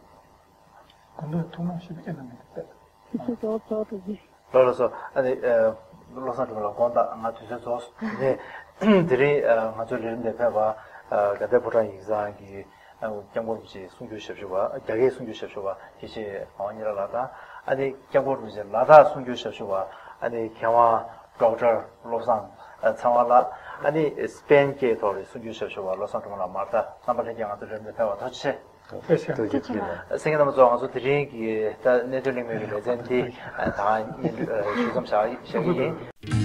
ད་དུང་ཐུགས་སྣང་ཞིབ་ཅིག་གནང་གི་འདུག་སྟེ། ཁྱེད་ཚོ་ཚོགས་གཙོ་གྲོས་ཀྱི། ལགས་ལགས་སོ། ཨ་ནི་ཨ་བློ་བཟང་སྒྲོལ་མ་ལགས་དགོངས་དག་ང་དུས་ཚོད་རྫོགས་སོང་། ནས་དེ་རིང་ཨ་ང་ཚོའི་ལས་རིམ་ནས་ཕེབས་པ་ཨ་དགའ་ལྡན་ཕོ་བྲང་ཡིག་ཚང་གི་ཨ་སྐྱབས་མགོན་རིན་པོ་ཆེའི་གསུང་སྒྱུར་ཞབས་ཞུ་བ། རྒྱ་སྐད་གསུང་སྒྱུར་ཞབས་ཞུ་བ་དགེ་བཤེས་ངག་དབང་ཉི་ར་ལགས་དང་། ཨ་ནི་སྐྱབས་མགོན་རིན་པོ་ཆེ་ལ་དྭགས་གསུང་སྒྱུར་ཞབས་ཞུ་བ་ཨ་ནི་མཁས་དབང་ཌོག་ཊར་བློ་བཟང་ཨ་ཚེ་དབང་ལགས། ཨ་ནི་སི་པེན་སྐད་ཐོག་ལ་གསུང་སྒྱུར་ཞབས་ཞུ་བ་བློ་བཟང་སྒྲོལ་མ་ལགས། མར་ལྟ་རྣམ་པ་ལྷན་རྒྱས་ང་ཚོའི་ལས་རིམ་ནས་ཕེབས་པ་ཐུགས་རྗེ་ཆེ། ཐུགས་རྗེ་ཆེ། གསན་མཁན་རྣམ་པ་ཚོ་ང་ཚོ་དེ་རིང་གི་ད་གནས་ཚུལ་གླེང་མོལ་གྱི་ལེ་ཚན་འདི་ད་སྙན་སྒྲོན་ཞུ་མཚམས་བཞག་བཞག་གི་ཡིན།